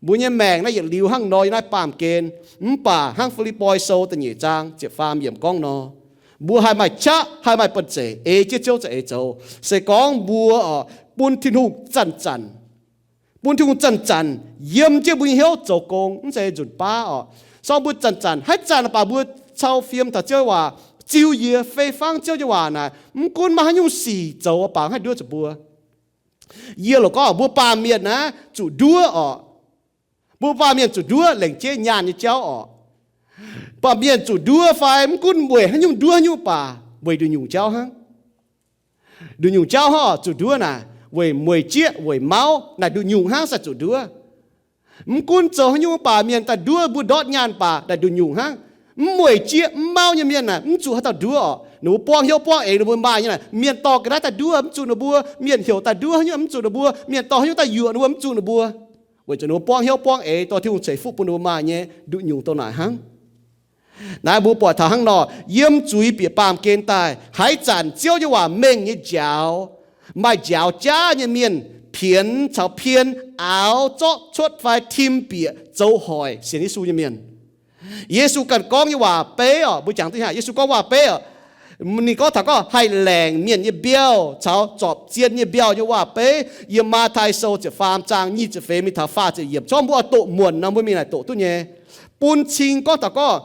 Mbuo nyei maengc naaiv yietc liuz hnangv nor yiem naaiv baamh gen. Mv baac hnangv Fi^lipv^poi Sou da'nyeic zaang ziepc faam yiemc gorngv nor, mbuo haih maaih qaqv haih maaih banh zeic ei jienv Ziouv za'eix zoux. Se gorngv mbuo oc bun Tin-Hungh zanc-zanc, bun Tin-Hungh zanc-zanc yiem jienv mbuo nyei hnyouv zoux gong, mv zeiz nzunc baav oc. Se gorngv mbuo zanc-zanc, haaix zanc baac mbuo cau fiem taux Ziouv nyei waac, ziux yie fei fangv Ziouv nyei waac naaic, mv gunv maaih haaix nyungc sic zoux baac haih nduov zuqc mbuo. Yie loc gorngv mbuo baamh mienh naaiv zuqc nduov oc. Mbuo baamh mienh zuqc nduov, lengc jeiv nyaanh nyei jauv oc. Baamh mienh zuqc nduov fai mv gunv weic haaix nyungc nduov haaix nyungc baac weic nduqc nyungc jauv hnangv. Nduqc nyungc jauv hnangv oc, zuqc nduov naaic weic mueic jieqv, weic mauv, naaic nduqc nyungc hnangv sai zuqc nduov. Mv gunv zoux haaix nyungc baac mienh daaih nduov mbuo ndortv nyaanh baac naaic nduqc nyungc hnangv. Mv mueic jieqv mv mauv nyei mienh naaic mv zuqc haaix dauh nduov oc. Ninh mbuo buangv hnyouv buangv eix ninh mbuo maaih nyei naaic, mienh dorh ga'naaiv daaih nduov mv zuqc ninh mbuo, mienh heuc daaih nduov haaix nyungc mv zuqc ninh mbuo, mienh dorh haaix nyungc daaih yuoqc ninh mbuo mv zuqc ninh mbuo. Weic zuqc ninh mbuo buangv hnyouv buangv eix dorh Tin-Hungh ceix fuqv bun ninh mbuo maaih nyei nduqc nyungc dongh naaic hnangv. Naaiv mbuo buatc taux hnangv nor, yiem zuiz bieqc baamh gen daaih, haaix zanc Ziouv nyei waac mengh nyei njaaux, maaih njaaux jaav nyei mienh pienx caux pien aaux zorqv cuotv fai tim bieqc zoux hoic sienx Yesu nyei mienh. Yesu ganh gorngv nyei waac-beiv oc, mbuo jangx duqv haic, Yesu gorngv waac-beiv oc, ninh gorngv taux gorngv haih laengc mienh nyei mbiauh caux zorpc zien nyei mbiauh nyei waac-beiv. Yiem Matv^tai Sou ziepc faam zaang nyic ziepc feix mingh taux faah ziepc yiemc, corc mbuo oix doqc muonc nor mbuo mingh naaic doqc duqv nyei. Bun cing gorngv taux gorngv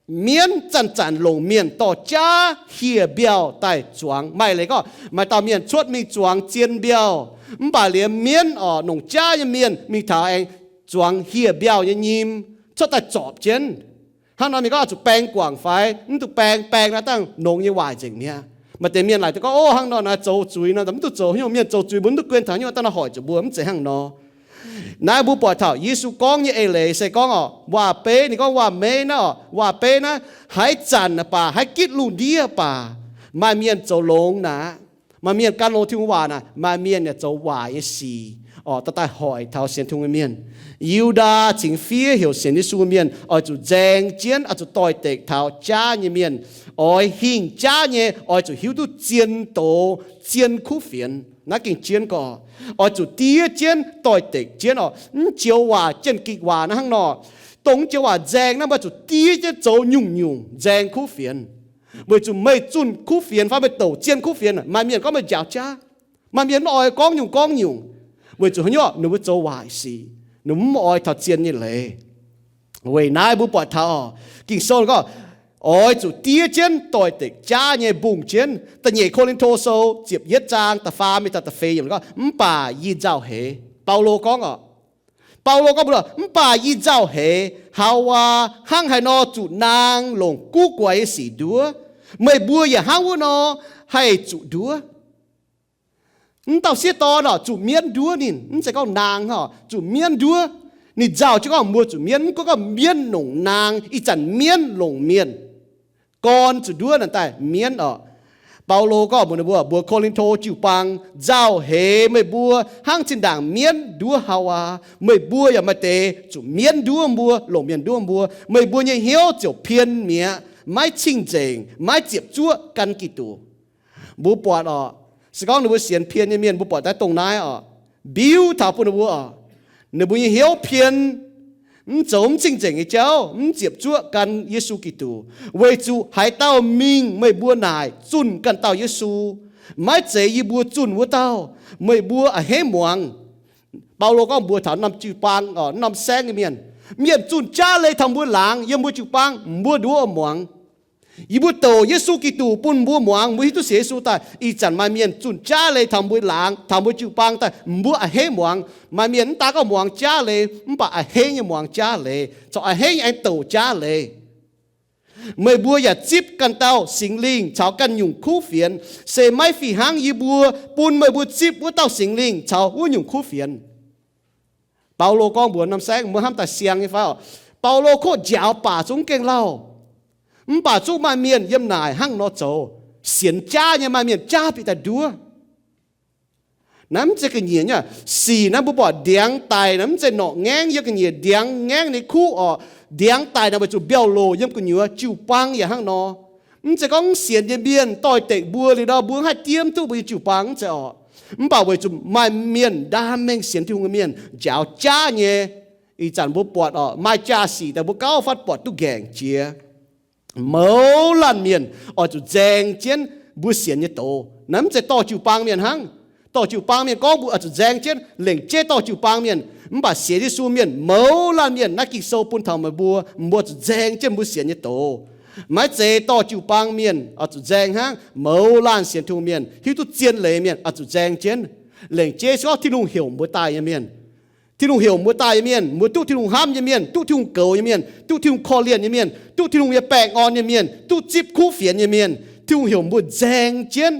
mienv zanc-zanc longc mienh dorh jaav hieh mbiauh daaih zuangx. Maaih leiz gorngv maaih dauh mienh cuotv mingh zuangx zien mbiauh, mv baac liemh mienv oc, longc jaav nyei mienh mingh taux aengx zuangx hieh mbiauh nyei nyim cuotv daaih zorpc jienv. Hnangv nor mienh gorngv zuqc baeng guangc fai mv duqv baeng, baeng naaiv dangh nongx nyei waaic nzengc mi'aqv. Maaih deix mienh laaic gorngv, o, hnangv nor naaiv zoux zuiz nor mv duqv zoux haaix nyungc, mienh zoux zuiz mbuo mv duqv guen taux haaix nyungc, dangh naaiv hoic zuqc mbuo, mv zeiz hnangv nor. Naaiv mbuo buatc taux Yesu gorngv nyei eix leiz se gorngv oc, waac-beiv, ninh gorngv waac-meiv naaiv oc, waac-beiv naaiv, haaix zanc baac, haaix gitv lungh ndiev baac, maaih mienh zoux longx naaic, maaih mienh gan longx Tin-Hungh waac naaic, maaih mienh yaac zoux waaic nyei sic oc, daaih daaih hoic taux sienx Tin-Hungh nyei mienh. Yiudaa cingx fiev heuc sienx Yesu mienh oix zuqc nzaeng jienv, oix zuqc doix-dekc taux jaav nyei mienh. Oix hingh jaav nyei oix zuqc hiuv duqv zien doz, zien kuv fienx. Naaiv gengh jienv gorqv, oix zuqc diev jienv doix-dekc jienv oc. Mv joux waac, jien-gikc waac naaiv hnangv nor, dongh mv joux waac nzaeng naaiv, mbuo zuqc diev jienv zoux nyungc-nyungc nzaeng kuv fienx. Weic zuqc meih zunh kuv fienx fai meih douc zien kuv fienx, maaih mienh gorngv meih njaaux jaav. Maaih mienh mv oix gorngv nyungc gorngv nyungc. Weic zuqc haaix nyungc? Ninh mbuo zoux waaic sic, ninh mbuo mv oix taux zien nyei leiz. Weic naaiv mbuo buatc taux Ging-Sou gorngv, oix zuqc diev jienv doix-dekc jaav nyei mbungh jienv. Da'nyeic Ko^lin^to Sou ziepc yietv zaang da'faam mingh taux da'feix yiemc gorngv, mv baac yie nzauh heix. Baulo gorngv oc, Baulo gorngv mbuox, mv baac yie nzauh heix, Haawaa, hnangv haaix nor zuqc naang longc guv guaix nyei sic nduov, meih mbuo yaac hnangv wuov nor haih zuqc nduov. Mv dauh sieqv dorn oc, zuqc mienv nduov ninh, mv zeiz gorngv naang oc, zuqc mienv nduov. Ninh nzauh jienv gorngv mbuo zuqc mienv, mv gunv gorngv mienv longc naang, ih zanc mienv longc mienh, gorn zuqc nduov naaic daaih mienv oc. Baulo gorngv mbuox ninh mbuo, mbuox Ko^lin^to jiu-baang, nzauh heix meih mbuo hnangv zinh ndaangc mienv nduov Haawaa. Meih mbuo yaac maaih deix zuqc mienv nduov mbuo, longc mienh nduov mbuo. Meih mbuo nyei hnyouv ziouc pien mi'aqv, maiv cing-nzengc, maiv ziepc zuoqv gan Giduc. Mbuo buatc oc, se gorngv ninh mbuo sienx pien nyei mienh, mbuo buatc daaih dongh naaiv oc, mbiuv taux bun ninh mbuo oc, ninh mbuo nyei hnyouv pien, mv zoux mv cing-nzengc nyei jauv, mv ziepc zuoqv gan Yesu Giduc. Weic zuqc haaix dauh mingh meih mbuo naaic zunh ganh dauh Yesu, maiv zeiz yie mbuo zunh wuov dauh, meih mbuo a'hneiv muangx. Baulo gorngv mbuox taux norm jiu-baang, norm saengv nyei mienh, mienh zunh jaav leiz taux mbuo laangz yiem mbuo jiu-baang, mbuo nduov muangx. Yie mbuo douc Yesu Giduc bun mbuo muangx, mbuo hiuv duqv sienx Yesu daaih, ih zanc maaih mienh zunh jaav leiz taux mbuo laangz, taux mbuo jiu-baang daaih, mbuo a'hneiv muangx. Maaih mienh mv daan gorngv muangx jaav leiz, mv baac a'hneiv nyei muangx jaav leiz, corc a'hneiv nyei aengx douc jaav leiz. Meih mbuo yaac zipv ganh dauh Singx Lingh caux ganh nyungc kuv fienx. Se maiv fih hnangv yie mbuo bun meih mbuo zipv wuov dauh Singx Lingh caux wuov nyungc kuv fienx. Baulo gorngv mbuox norm saengv, mbuo hnamv daaih siang nyei fai oc? Baulo koqv njaaux baac zungv gengh lauh, mv baac zungv maaih mienh yiem naaic hnangv nor zoux. Sienx jaav nyei maaih mienh jaav bieqc daaih nduov. Naaiv mv zeiz ga'nyiec nyei. Sic naaiv mbuo buatc ndiangx daic naaiv mv zeiz norqc ngaengv yiem ga'nyiec, ndiangx ngaengv nyei kuv oc. Ndiangx daic naaiv weic zuqc mbiauh loc yiem gu'nyuoz. Jiu-baang yaac hnangv nor. Mv zeiz gorngv mv sienx nyei mienh doix-dekc mbuo liuz nor, mbuo haih diev mv duqv mbuo nyei jiu-baang, mv zeiz oc. Mv baac weic zuqc maaih mienh, ndaam mengh sienx Tin-Hungh nyei mienh, njaaux jaav nyei. Ih zanc mbuo buatc oc, maaih jaa-sic daaih mbuo gauh fatv buatc duqv ngaengc jiex. Mouz laanh mienh oix zuqc nzaeng jienv mbuo sienx nyei doz. Naaiv mv zeiz dorh jiu-baang mienh hnangv. Dorh jiu-baang mienh gorngv mbuo oix zuqc nzaeng jienv, lengc jeiv dorh jiu-baang mienh. Mv baac sienx Yesu mienh, mouz laanh mienh, naaiv Ging-Sou bun taux meih mbuo, mbuo zuqc nzaeng jienv mbuo sienx nyei doz. Maiv zeiz dorh jiu-baang mienh oix zuqc nzaeng hnangv. Mouz laanh sienx Tin-Hungh mienh, hiuv duqv zien leiz mienh oix zuqc nzaeng jienv. Lengc jeiv se gorngv Tin-Hungh heuc mbuo daaih nyei mienh. Tin-Hungh heuc mbuo daaih nyei mienh, mbuo duqv Tin-Hungh hnamv nyei mienh, duqv Tin-Hungh goux nyei mienh, duqv Tin-Hungh korv-lienh nyei mienh, duqv Tin-Hungh nyei baengh orn nyei mienh, duqv zipv kuv fienx nyei mienh, Tin-Hungh heuc mbuo nzaeng jienv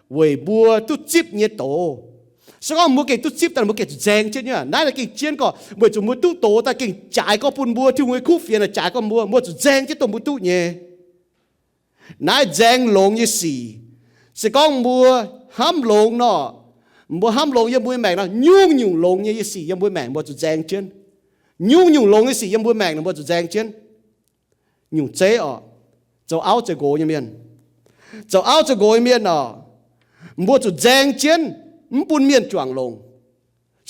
weic mbuo duqv zipv nyei doz. Se gorngv mbuo gengh duqv zipv daaih, mbuo gengh zuqc nzaeng jienv nyei. Naaiv gengh jienv gorqv weic zuqc mbuo duqv doz daaih gengh jaaix gorqv bun mbuo, Tin-Hungh nyei kuv fienx jaaix gorqv mbuo, mbuo zuqc nzaeng jienv dongh mbuo duqv nyei. Naaiv nzaeng longx nyei sic. Se gorngv mbuo hnamv longx nor, mbuo hnamv longx yiem mbuo maengc nor, nyungc-nyungc longx nyei sic yiem mbuo maengc mbuo zuqc nzaeng jienv. Nyungc-nyungc longx nyei sic yiem mbuo maengc mbuo zuqc nzaeng jienv. Nyungc zeiv oc, zoux auv zoux nqox nyei mienh, zoux auv zoux nqox nyei mienh oc, mbuo zuqc nzaeng jienv, mv bun mienh juangc longx.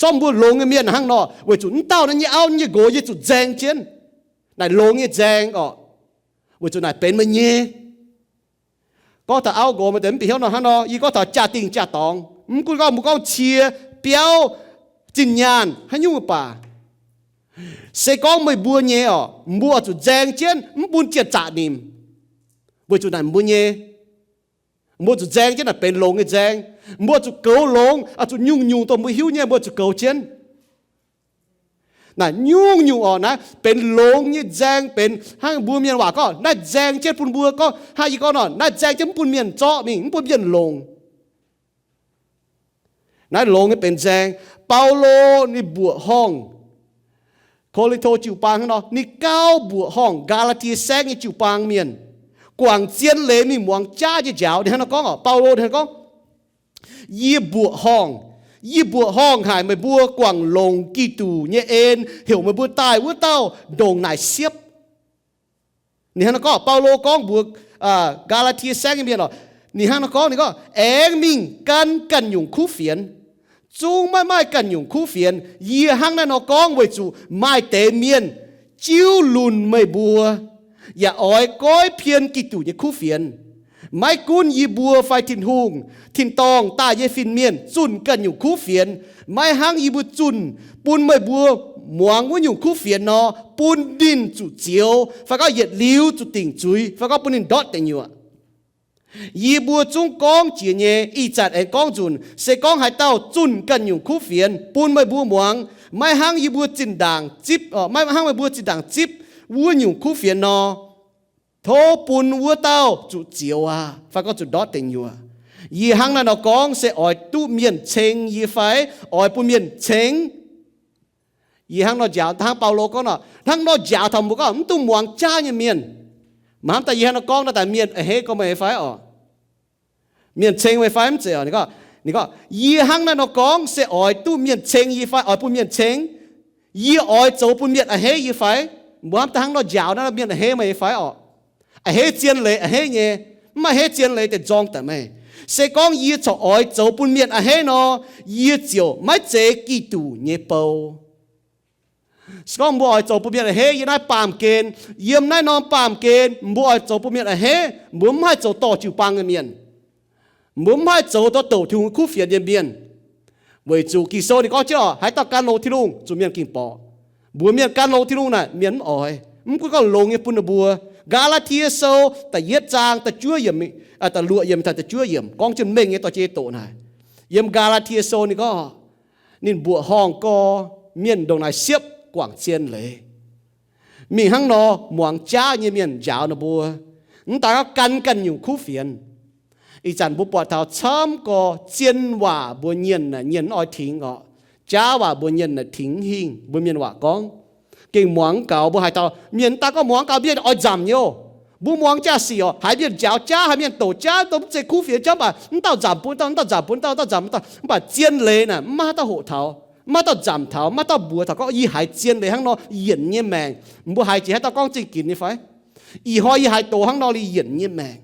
Zorqv mbuo longx nyei mienh hnangv nor, weic zuqc mv dauh naaiv nyei auv nyei nqox yie zuqc nzaeng jienv. Naaic longx nyei nzaeng oc, weic zuqc naaic benx meih nyei. Gorngv taux auv nqox meih deix mv bieqc hnyouv nor hnangv nor, yie gorngv taux jaa-dingh jaa-dorngx, mv gunv gorngv mbuo gorngv cie, biauv, zinh nyaanh haaix nyungc baac, se gorngv meih mbuo nyei oc, mbuo oix zuqc nzaeng jienv mv bun jiex zaqc nimc, weic zuqc naaic mbuo nyei. Mbuo zuqc nzaeng jienv naaic benx longx nyei nzaeng. Mbuo zuqc goux longx, oix zuqc nyungc-nyungc dongh mbuo hiuv nyei mbuo zuqc goux jienv. Naaic nyungc-nyungc oc, naaiv benx longx nyei nzaeng, benx hnangv mbuo mienh waac gorngv naaiv nzaeng jienv bun mbuo gorngv, hnangv yie gorngv nor, naaiv nzaeng jienv mv bun mienh zorqv mingh, mv bun mienh longx. Naaiv longx nyei benx nzaeng. Baulo ninh mbuoqc horngh Ko^lin^to jiu-baang hnangv nor, ninh gauh mbuoqc horngh Gaa^laa^tie Saengv nyei jiu-baang mienh, guangc zien leiz mingh muangx jaav nyei njaaux. Ninh hnangv nor gorngv oc, Baulo ninh hnangv gorngv, Yie mbuoqc horngh, yie mbuoqc horngh haic meih mbuo guangc longc Giduc nyei en heuc meih mbuo daaih wuov dauh ndongc naaic siepv. Ninh hnangv nor gorngv, Baulo gorngv mbuox Gaa^laa^tie Saengv nyei mienh oc, ninh hnangv nor gorngv, ninh gorngv, Aengx mingh gan ganh nyungc kuv fienx. Zungv maiv maaih ganh nyungc kuv fienx. Yie hnangv naaiv nor gorngv weic zuqc maaih deix mienh jiuv lunc meih mbuo, yaac oix goiv pien Giduc nyei kuv fienx. Maiv gunv yie mbuo fai Tin-Hungh, tin-dorngh daaih nyei fin-mienh zunh ganh nyungc kuv fienx, maiv hnangv yie mbuo zunh, bun meih mbuo muangx wuov nyungc kuv fienx nor, bun ninh zuqc zioux, fai gorngv yietc liuz zuqc dingc zuiz, fai gorngv bun ninh ndortv deic nyuoqc. Yie mbuo zungv gorngv jiex nyei, ih zanc aengx gorngv nzunc. Se gorngv haaix dauh zunh ganh nyungc kuv fienx bun meih mbuo muangx, maiv hnangv yie mbuo zinh ndaangc zipv, maiv hnangv meih mbuo zinh ndaangc zipv wuov nyungc kuv fienx nor, tov bun wuov dauh zuqc zioux aqv, fai gorngv zuqc ndortv deic nyuoqc. Yie hnangv naaiv nor gorngv se oix duqv mienh ceng yie fai oix bun mienh ceng? Yie hnangv nor njaaux, hnangv Baulo gorngv nor, hnangv nor njaaux taux mbuo gorngv mv dungx muangx jaav nyei mienh. Maiv hnamv daaih yie hnangv nor gorngv nor, daaih mienh a'hneiv gorngv meih fai oc? Mienh ceng meih fai mv zeiz oc? Ninh gorngv, ninh gorngv, Yie hnangv naaiv nor gorngv se oix duqv mienh ceng yie fai oix bun mienh ceng? Yie oix zoux bun mienh a'hneiv yie fai? Mbuo hnamv daaih hnangv nor njaaux naaiv, mienh a'hneiv meih fai oc? A'hneiv zien leiz a'hneiv nyei, mv a'hneiv zien leiz deix nzorng daaih meih. Se gorngv yie corc oix zoux bun mienh a'hneiv nor, yie ziouc maiv zeiz Giduc nyei bou. Se gorngv mbuo oix zoux bun mienh a'hneiv, yiem naaiv baamh gen, yiem naaiv norm baamh gen mbuo oix zoux bun mienh a'hneiv, mbuo mv haih zoux dorh jiu-baang nyei mienh. Mbuo mv haih zoux dorh douc Tin-Hungh kuv fienx nyei mienh. Weic zuqc Ging-Sou ninh gorngv jienv oc, haaix dauh gan longx Tin-Hungh, zuqc mienh ging-borqc. Mbuox mienh gan longx Tin-Hungh naaic, mienh mv oix. Mv gunv gorngv longx nyei bun ninh mbuo, Gaa^laa^tie Sou da'yietv zaang da'juov yiemc, da'luoqc yiemc taux da'juov yiemc gorngv jienv mengh nyei dorh jienv doqc naaic. Yiem Gaa^laa^tie Sou ninh gorngv, ninh mbuoqc horngh gorx, mienh ndongc naaic siepv guangc zien leiz. Mingh hnangv nor, muangx jaav nyei mienh njaaux ninh mbuo, mv daaih gan ganh nyungc kuv fienx. Ih zanc mbuo buatc taux camv gorx zien waac mbuo nyienh naaic nyienh mv oix tingx orqc. Jaav waac mbuo nyienh naaic tingx mv hingh. Mbuo mienh waac gorngv, gengh muangx mv gaux. Mbuo haaix dauh mienh daaih gorngv muangx gaux, mienh oix nzamc nyei oc. Mbuo muangx jaa-sic orqc, haiz mienh njaaux jaav, haiz mienh doqc jaav, dongh mv zeiz kuv fienx jauv, mv baac mv dauh nzamc bun dauh, mv dauh nzamc bun dauh, mv dauh nzamc bun dauh, mv baac zien leiz naaic mv maaih haaix dauh hoqc taux, mv maaih haaix dauh nzamc taux, mv maaih haaix dauh mbuox taux gorngv yie haiz zien leiz hnangv nor yienc nyei maengc. Mbuo haiz jiex haaix dauh gorngv zingh ginx nyei fai? Ih hnoi yie haiz doz hnangv nor liuz yienc nyei maengc.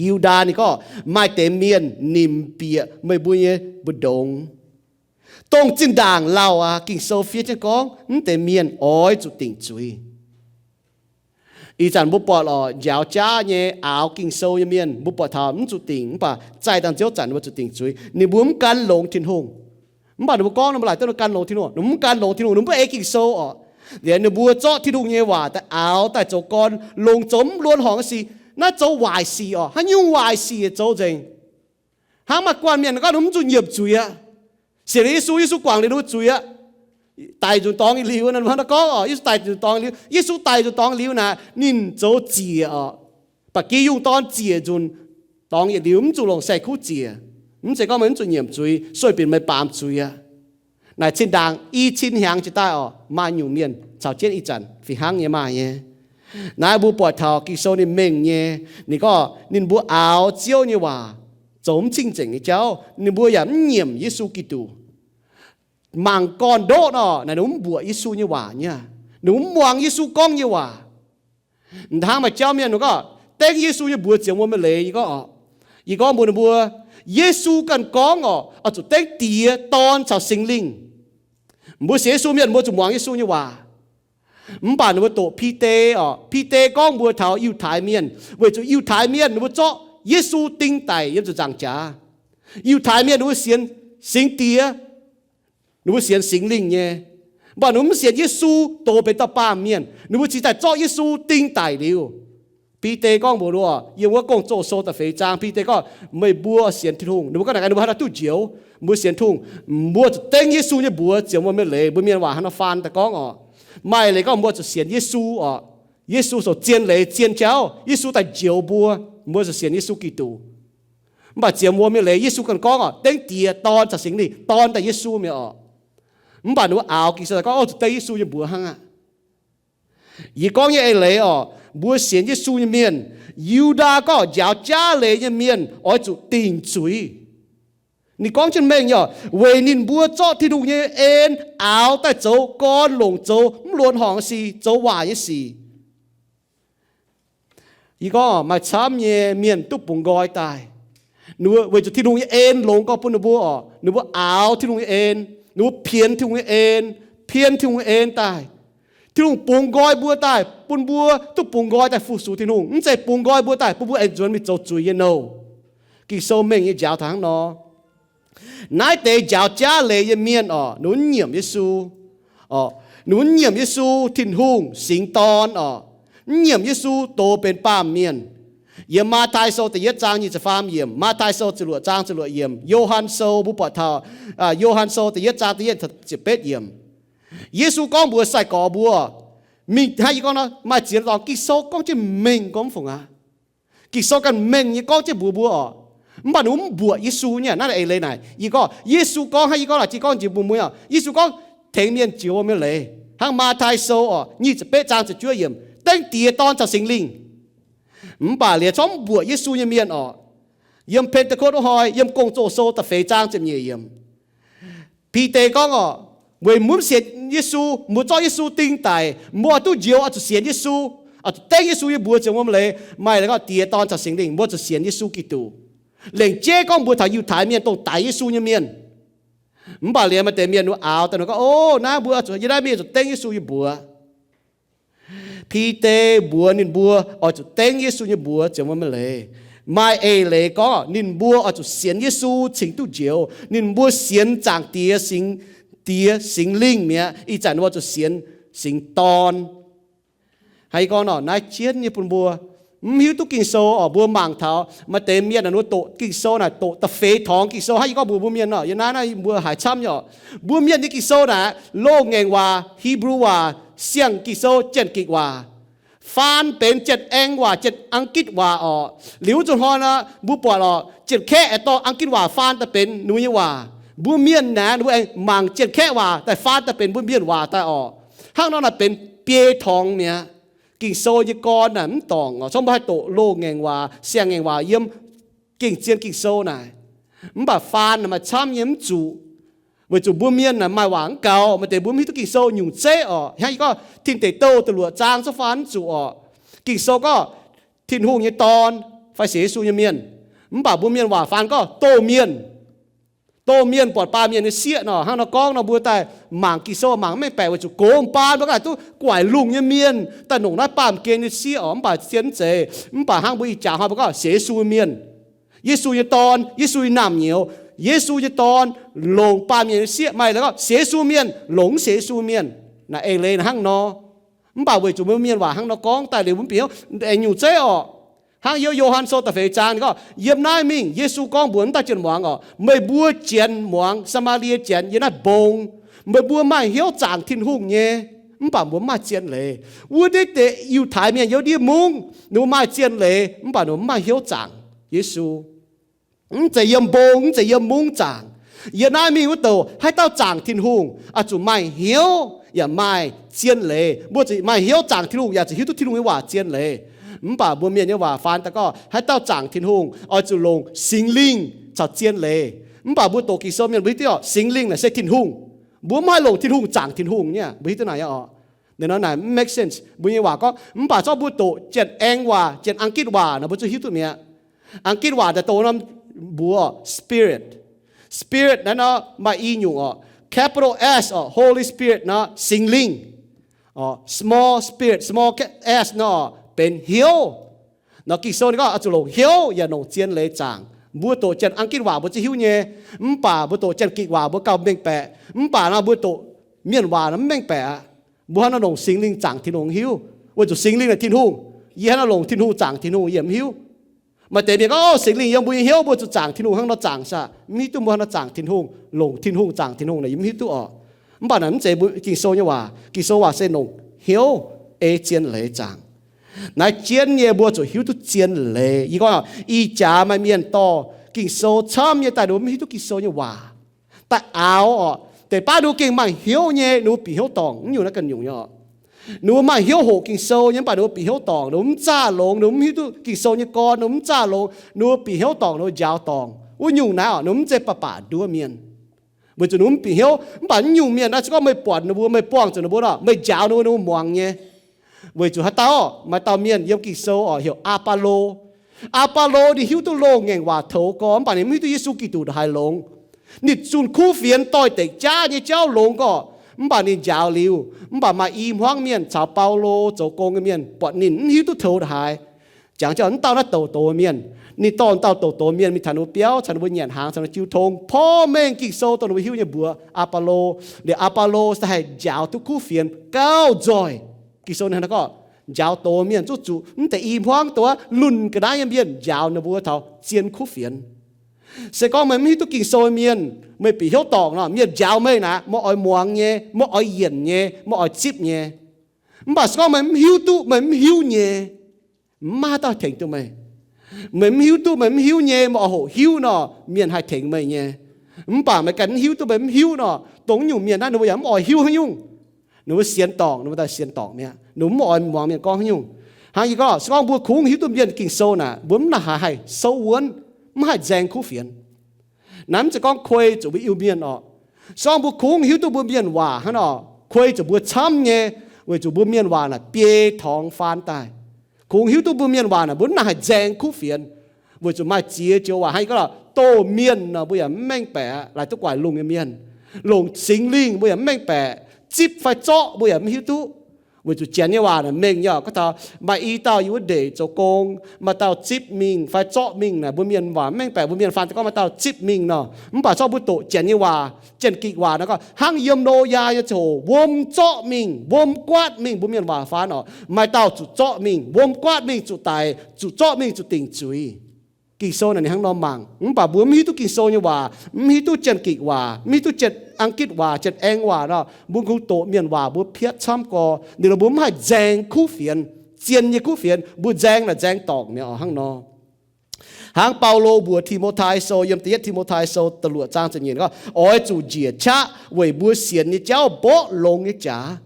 Yu^ndaa ninh gorngv, maaih deix mienh nimc bieqc meih mbuo nyei mbu'ndongx. Dongh zinh ndaangc lauh aqv, Ging-Sou fiev jienv gorngv mv deix mienh oix zuqc dingc zuiz. Ih zanc mbuo buatc lorqc, njaaux jaav nyei, aaux Ging-Sou nyei mienh, mbuo buatc taux mv zuqc dingc, mv baac zaih dangh nziouv zanc mbuo zuqc dingc zuiz. Ninh mbuo mv gan longx Tin-Hungh. Mv baac ninh mbuo gorngv ninh mbuo laaic duqv gan longx Tin-Hungh, ninh mbuo mv gan longx Tin-Hungh, ninh mbuo mv ei Ging-Sou orqc. Liuz ninh mbuo zorqv Tin-Hungh nyei waac daaih aaux daaih zoux gorn, longc zoux mv luonx horngc nyei sic. Naaiv zoux waaic sic orqc. Haaix nyungc waaic sic zoux nzengc. Hnangv maaih guanh mienh gorngv ninh mv zuqc nyiemc zuiz aqv. Sienx liuz Yesu, Yesu guangc liuz ninh mbuo zuiz aqv. Daic nzunc dorngx yietc liuz, hnangv naaiv gorngv orqc, Yesu daic nzunc dorngx liuz, Yesu daic nzunc dorngx liuz naaic ninh zoux ziec orqc. Ba'gi yungh dorn ziec nzunc dorngx yietc liuz mv zuqc longc saeng-kuv ziec. Mv zeiz gorngv meih mv zuqc nyiemc zuiz, sueih binc meih baamz zuiz aqv. Naaic zinh ndaangc i cin hnyangx jiex daaih orqc, maaih nyungc mienh caux jienv ih zanc fih hnangv nyei maaih nyei. Naaiv mbuo buatc taux Ging-Sou ninh mengh nyei. Ninh gorngv ninh mbuo aaux Ziouv nyei waac zoux mv cing-nzengc nyei jauv. Ninh mbuo yaac mv nyiemc Yesu Giduc. Mangc gorn-ndoqv nor, naaic ninh mbuo mv mbuoqc Yesu nyei waac nyei. Ninh mbuo mv muangx Yesu gorngv nyei waac. Hnangv maaih jauv mienh gorngv, dengv Yesu nyei mbuox ziemx wuom nyei leiz. Yie gorngv orqc, yie gorngv mbuox ninh mbuo, Yesu ganh gorngv orqc, oix zuqc dengv Diex, Dorn caux Singx Lingh. Mbuo sienx Yesu mienh mbuo zuqc muangx Yesu nyei waac. Mv baac ninh mbuo doqc Bide orqc, Bide gorngv mbuox taux Yiutai mienh, weic zuqc Yiutai mienh ninh mbuo zorqv Yesu ding daic yiem ziepc nzaangc jaax. Yiutai mienh ninh mbuo sienx Singx Diex, ninh mbuo sienx Singx Lingh nyei. Mv baac ninh mbuo mv sienx Yesu doz benx dauh baamh mienh. Ninh mbuo cingx daaih zorqv Yesu ding daic liuz. Bide gorngv mbuox ninh mbuo, yiem wuov Gong-Zoh Sou da'feix zaang, Bide gorngv, meih mbuo sienx Tin-Hungh. Ninh mbuo gorngv naaic, ninh mbuo haaix nor duqv njoux? Mbuo sienx Tin-Hungh, mbuo zuqc dengv Yesu nyei mbuox ziemx wuom nyei leiz. Mbuo mienh waac hnangv nor faan daaih gorngv orqc. Maaih leiz gorngv mbuo zuqc sienx Yesu orqc. Yesu zoux zien leiz zien jauv. Yesu daaih njoux mbuo. Mbuo zuqc sienx Yesu Giduc. Mv baac ziemx wuom nyei leiz, Yesu ganh gorngv orqc, dengv Diex, Dorn caux Singx Lingh. Dorn daaih Yesu mi'aqv orqc. Mv baac ninh mbuo aaux Ging-Sou daaih gorngv, oix zuqc dengv Yesu nyei mbuox hnangv aqv. Yie gorngv nyei eix leiz orqc, mbuo sienx Yesu nyei mienh, Yu^ndaa gorngv njaaux jaav leiz nyei mienh oix zuqc dingc zuiz. Ninh gorngv jienv mengh nyei orqc, weic ninh mbuo zorqv Tin-Hungh nyei en aaux daaih zoux gorn, longc zoux mv luonx horngc nyei sic, zoux waaic nyei sic. Yie gorngv maaih camv nyei mienh duqv bungx nqoi daaih. Ninh mbuo weic zuqc Tin-Hungh nyei en longx gorx bun ninh mbuo orqc, ninh mbuo aaux Tin-Hungh nyei en, ninh mbuo pienx Tin-Hungh nyei en, pien Tin-Hungh nyei en daaih. Tin-Hungh bungx nqoi mbuo daaih, bun mbuo duqv bungx nqoi daaih fu-sux Tin-Hungh. Mv zeiz bungx nqoi mbuo daaih bun mbuo aengx nzuonx mingh zoux zuiz nyei nouh. Ging-Sou mengh nyei njaaux taux hnangv nor. Naaiv deix njaaux jaav leiz nyei mienh orqc, ninh mv nyiemc Yesu. Orqc, ninh mv nyiemc Yesu, Tin-Hungh singx dorn orqc, mv nyiemc Yesu doz benx baamh mienh. Yiem Matv^tai Sou da'yietv zaang nyic ziepc faam yiemc, Matv^tai Sou ziepc luoqc zaang ziepc luoqc yiemc, Yo^han Sou mbuo buatc taux, Yo^han Sou da'yietv zaang da'yietv ziepc betv yiemc. Yesu gorngv mbuox sai-gorx mbuo, mingh hnangv yie gorngv nor, maaih ziex dorngx Ging-Sou gorngv jienv mengh gorngv fungc aqv. Ging-Sou ganh mengh nyei gorngv jienv mbuox mbuo orqc. Mv baac ninh mv mbuoqc Yesu nyei. Naaiv eix leiz naaic, yie gorngv Yesu gorngv hnangv yie gorngv naaic, jiex gorngv njiec mbuo mueiz orqc. Yesu gorngv tengx mienh jiex wuom nyei leiz hnangv Matv^tai Sou orqc, nyic ziepc betv zaang ziepc juov yiemc, dengv Diex, Dorn caux Singx Lingh. Mv baac liuz corc mv mbuoqc Yesu nyei mienh orqc. Yiem Pen^te^kotv wuov hnoi, yiem Gong-Zoh Sou da'feix zaang ziepc nyeic yiemc, Bide gorngv orqc, weic mbuo mv sienx Yesu, mbuo zorqv Yesu ding daic, mbuo oix duqv njoux oix zuqc sienx Yesu, oix zuqc dengv Yesu nyei mbuox ziouc mbuo leiz. Maaih gorngv Diex, Dorn caux Singx Lingh, mbuo zuqc sienx Yesu Giduc. Lengc jeiv gorngv mbuox taux Yiutai Mienh, dongh daix Yesu nyei mienh. Mv baac liuz maaih deix mienh wuov aaux daaih gorngv, o, naaiv mbuo zuqc, yie naaiv mienh zuqc dengv Yesu nyei mbuox. Bide mbuox ninh mbuo oix zuqc dengv Yesu nyei mbuox ziouc mbuo leiz. Maaih eix leiz gorngv ninh mbuo oix zuqc sienx Yesu cingx duqv njoux. Ninh mbuo sienx Zaangc Diex, Singx Diex, Singx Lingh mi'aqv. Ih zanc ninh mbuo zuqc sienx Singx Dorn. Hnangv yie gorngv nor, naaiv jienv nyei bun mbuo mv hiuv duqv Ging-Sou oc. Mbuo mangc taux maaih deix mienh naaic, ninh mbuo doqc Ging-Sou naaic doqc da'feix torngx Ging-Sou. Hnangv yie gorngv mbuox mbuo mienh nor, yie naaiv naaiv mbuo haiz camv nyei oc. Mbuo mienh nyei Ging-Sou naaic, loz-ngaengc waac, Hipv^lu waac, siang-Ging-Sou, Janx-Gikc waac, faan benx Janx-Aeng waac, Janx-Angitv waac oc. Liuz wuov zuqc hnoi nor, mbuo buatc oc, Janx-Kaeqv aengx dorh Angitv waac faan daaih benx ninh mbuo nyei waac. Mbuo mienh naaic, ninh mbuo aengx mangc Janx-Kaeqv waac daaih faan daaih benx mbuo mienh waac daaih oc. Hnangv nor naaic benx biei torngx mi'aqv. Ging-Sou nyei gorn naaic mv dorngc oc. Zorqv mbuo haih doqc loz-ngaengc waac, siang-ngaengc waac yiem gengh zien Ging-Sou naaic. Mv baac faan naaic maaih camv nyei mv zuqc, weic zuqc mbuo mienh naaic maaih waac mv gaux. Maaih deix mbuo mv hiuv duqv Ging-Sou nyungc zeiv oc. Hnangv yie gorngv Tin Deic Douh da'luoqc zaang zorqv faan mv zuqc oc. Ging-Sou gorngv Tin-Hungh nyei Dorn fai sienx Yesu nyei mienh, mv baac mbuo mienh waac faan gorngv doh mienh. Doh mienh buatc baamh mienh nyei sieqv nor. Hnangv nor gorngv nor, mbuo daaih mangc Ging-Sou mangc mv mengh baeqc weic zuqc gox baan mbuo ganh duqv guaix lungh nyei mienh daaih nongc naaiv baamh gen nyei sieqv oc. Mv baac zien mv zeiz. Mv baac hnangv mbuo ih jaax hnoi mbuo gorngv sienx Yesu mienh, Yesu nyei Dorn, Yesu nyei naamh nyouz, Yesu nyei Dorn longc baamh mienh nyei sieqv. Maaih leiz gorngv sienx Yesu mienh longc mv sienx Yesu mienh. Naaic eix leiz naaic hnangv nor. Mv baac weic zuqc mbuo mienh waac hnangv nor gorngv daaih liuz, mbuo mv bieqc hnyouv aengx nyungc zeiv oc. Hnangv yiem Yo^han Sou da'feix zaang ninh gorngv, yiem naaiv mingh Yesu gorngv mbuox wuov dauh jien-muangz oc, meih mbuo janx muangx, Saa^maa^lie Janx, yiem naaiv mbong, meih mbuo maaih hnyouv zaangc Tin-Hungh nyei, mv baac mbuo mv maaih zien leiz. Wuov deix deix Yiutai Mienh yiem ndiev mungv, ninh mbuo maaih zien leiz, mv baac ninh mbuo mv maaih hnyouv zaangc Yesu. Mv zeiz yiem mbong, mv zeiz yiem mungv zaangc. Yiem naaiv mingh wuov douc haaix dauh zaangc Tin-Hungh oix zuqc maaih hnyouv yaac maaih zien leiz. Mbuo zuqc maaih hnyouv zaangc Tin-Hungh yaac zuqc hiuv duqv Tin-Hungh nyei waac zien leiz. Mv baac mbuo mienh nyei waac faan daaih gorngv haaix dauh zaangc Tin-Hungh oix zuqc longc Singx Lingh caux zien leiz. Mv baac mbuo doqc Ging-Sou mienh mbuo hiuv duqv oc, Singx Lingh naaic se Tin-Hungh. Mbuo mv haih longc Tin-Hungh zaangc Tin-Hungh nyei. Mbuo hiuv duqv naaic nyei oc. Naaiv nor naaic mv make sense. Mbuo nyei waac gorngv, mv baac zorqv mbuo doqc Janx-Aeng waac, Janx-Angitv waac nor, mbuo zuqc hiuv duqv mi'aqv. Angitv waac daaih doqc norm mbuox spirit. Spirit naaiv nor maaih i nyungc oc. Capital S oc, Holy Spirit nor, Singx Lingh. Small spirit, small s nor benx hnyouv. Nor Ging-Sou ninh gorngv oix zuqc longc hnyouv yaac longc zien leiz zaangc. Mbuo doqc Janx-Angitv waac mbuo zuqc hiuv nyei, mv baac mbuo doqc Janx-Gikc waac mbuo gauh mengh baeqc. Mv baac nor mbuo doqc mienh waac nor mv mengh baeqc aqv. Mbuo hnangv nor longc Singx Lingh zaangc Tin-Hungh hiuv, weic zuqc Singx Lingh naaic Tin-Hungh. Yie hnangv nor longc Tin-Hungh zaangc Tin-Hungh yie mv hiuv. Maaih deix mienh gorngv, Singx Lingh yiem mbuo nyei hnyouv, mbuo zuqc zaangc Tin-Hungh hnangv nor zaangc saah? Mv hiuv duqv mbuo hnangv nor zaangc Tin-Hungh, longc Tin-Hungh zaangc Tin-Hungh naaic yie mv hiuv duqv oc. Mv baac naaic mv zeiz mbuo Ging-Sou nyei waac. Ging-Sou waac se longc hnyouv ei zien leiz zaangc. Naaiv jienv nyei mbuo zuqc hiuv duqv zien leiz. Yie gorngv, ih jaax maaih mienh dorh Ging-Sou camv nyei daaih ninh mbuo mv hiuv duqv Ging-Sou nyei waac. Daaih aaux oc, deix baav ninh mbuo gengh maaih hnyouv nyei, ninh mbuo bieqc hnyouv dorngc, mv nyungc naaiv ganh nyungc nyei oc. Ninh mbuo maaih hnyouv hoqc Ging-Sou nyei, mv baac ninh mbuo bieqc hnyouv dorngc, ninh mbuo mv zaah longx, ninh mbuo mv hiuv duqv Ging-Sou nyei gorn, ninh mbuo mv zaah longx, ninh mbuo bieqc hnyouv dorngc, ninh mbuo njaaux dorngc. Wuov nyungc naaiv oc, ninh mbuo mv zeiz baac baac nduov mienh. Weic zuqc ninh mbuo mv bieqc hnyouv. Mv baac naaiv nyungc mienh naaiv se gorngv meih buatc ninh mbuo, meih buangh zuqc ninh mbuo nor, meih njaaux ninh mbuo, ninh mbuo muangx nyei. Weic zuqc haaix dauh, maaih dauh mienh yiem Ging-Sou oc, heuc Aa^baa^lo. Aa^baa^lo ninh hiuv duqv loz-ngaengc waac toux gorx, mv baac ninh mv hiuv duqv Yesu Giduc ndongc haaix longx. Ninh zunh kuv fienx doix-dekc jaav nyei jauv longx gorx, mv baac ninh njaaux liuz, mv baac maaih i hmuangv mienh caux Baulo zoux gong nyei mienh buatc ninh mv hiuv duqv toux ndongc haaix. Jangx jienv wuov dauh naaiv douc doz mienh, ninh dorh dauh douc doz mienh mingh taux ninh mbuo biauv, caux ninh mbuo nyanc hnaangx, caux ninh mbuo jiu tong, porv mengh Ging-Sou dongh ninh mbuo hiuv nyei mbuox Aa^baa^lo. Liuz Aa^baa^lo se haih njaaux duqv kuv fienx gauh nzoih. Ging-Sou ninh hnangv naaiv gorngv, njaaux doz mienh zuqc zuqc mv deix i hmuangv doz lunh ga'naaiv nyei mienh njaaux ninh mbuo taux zien kuv fienx. Se gorngv meih mv hiuv duqv Ging-Sou nyei mienh, meih bieqc hnyouv dorngc nor, mienh njaaux meih naaic, meih oix muangx nyei, meih oix yienc nyei, meih oix zipv nyei. Mv baac se gorngv meih mv hiuv duqv, meih mv hiuv nyei, mv maaih haaix dauh tengx duqv meih. Meih mv hiuv duqv, meih mv hiuv nyei, meih oix hoqc hiuv nor, mienh haih tengx meih nyei. Mv baac meih ganh mv hiuv duqv, meih mv hiuv nor, dongh nyungc mienh naaiv ninh mbuo yaac mv oix hiuv haaix nyungc. Ninh mbuo sienx dorngc, ninh mbuo daaih sienx dorngc mi'aqv. Ninh mbuo mv oix muangx mienh gorngv haaix nyungc. Hnangv yie gorngv, se gorngv mbuo kungx hiuv duqv mienh Ging-Sou naaic, mbuo mv nangc haaix haih souv wuonv, mv haih nzaeng kuv fienx. Naaiv mv zeiz gorngv kuei zuqc mbuo Iu-Mienh oc. Se gorngv mbuo kungx hiuv duqv mbuo mienh waac hnangv nor, kuei zuqc mbuo camv nyei, weic zuqc mbuo mienh waac naaic biei torngx faan daaih. Kungx hiuv duqv mbuo mienh waac naaic, mbuo mv nangc haih nzaeng kuv fienx, weic zuqc maaih ziex joux waac hnangv yie gorngv, doh mienh nor mbuo yaac mv mengh baeqc, laaix duqv guaix lungh nyei mienh. Longc Singx Lingh mbuo yaac mv mengh baeqc, zipv fai zorqv mbuo yaac mv hiuv duqv. Weic zuqc Janx nyei waac naaic mengh nyei oc. Gorngv taux maaih i dauh yiem wuov ndeic zoux gong, maaih dauh zipv mingh fai zorqv mingh naaic, mbuo mienh waac mv mengh baeqc, mbuo mienh faan gorngv maaih dauh zipv mingh nor. Mv baac zorqv mbuo doqc Janx nyei waac, Janx-Gikc waac naaic gorngv hnangv yiem Noyaa nyei ziangh hoc wuom zorqv mingh, wuom guaatv mingh, mbuo mienh waac faan oc, maaih dauh zuqc zorqv mingh, wuom guaatv mingh zuqc daic, zuqc zorqv mingh zuqc dingc zuiz. Ging-Sou naaic ninh hnangv nor mangc. Mv baac mbuo mv hiuv duqv Ging-Sou nyei waac, mv hiuv duqv Janx-Gikc waac, mv hiuv duqv Janx-Anggitv waac, Janx-Eng waac nor, mbuo kungx doqc mienh waac mbuo piatv camv gorx. Ninh mbuo mv haih nzaeng kuv fienx, zien nyei kuv fienx, mbuo nzaeng naaic nzaeng dorngc mi'aqv oc hnangv nor. Hnangv Baulo mbuox Ti^mo^tai Sou yiem Da'yietv Ti^mo^tai Sou da'luoqc zaang ziepc nyeic gorngv, oix zuqc njiec qaqv weic mbuo sienx nyei jauv mborqv longx nyei jaax,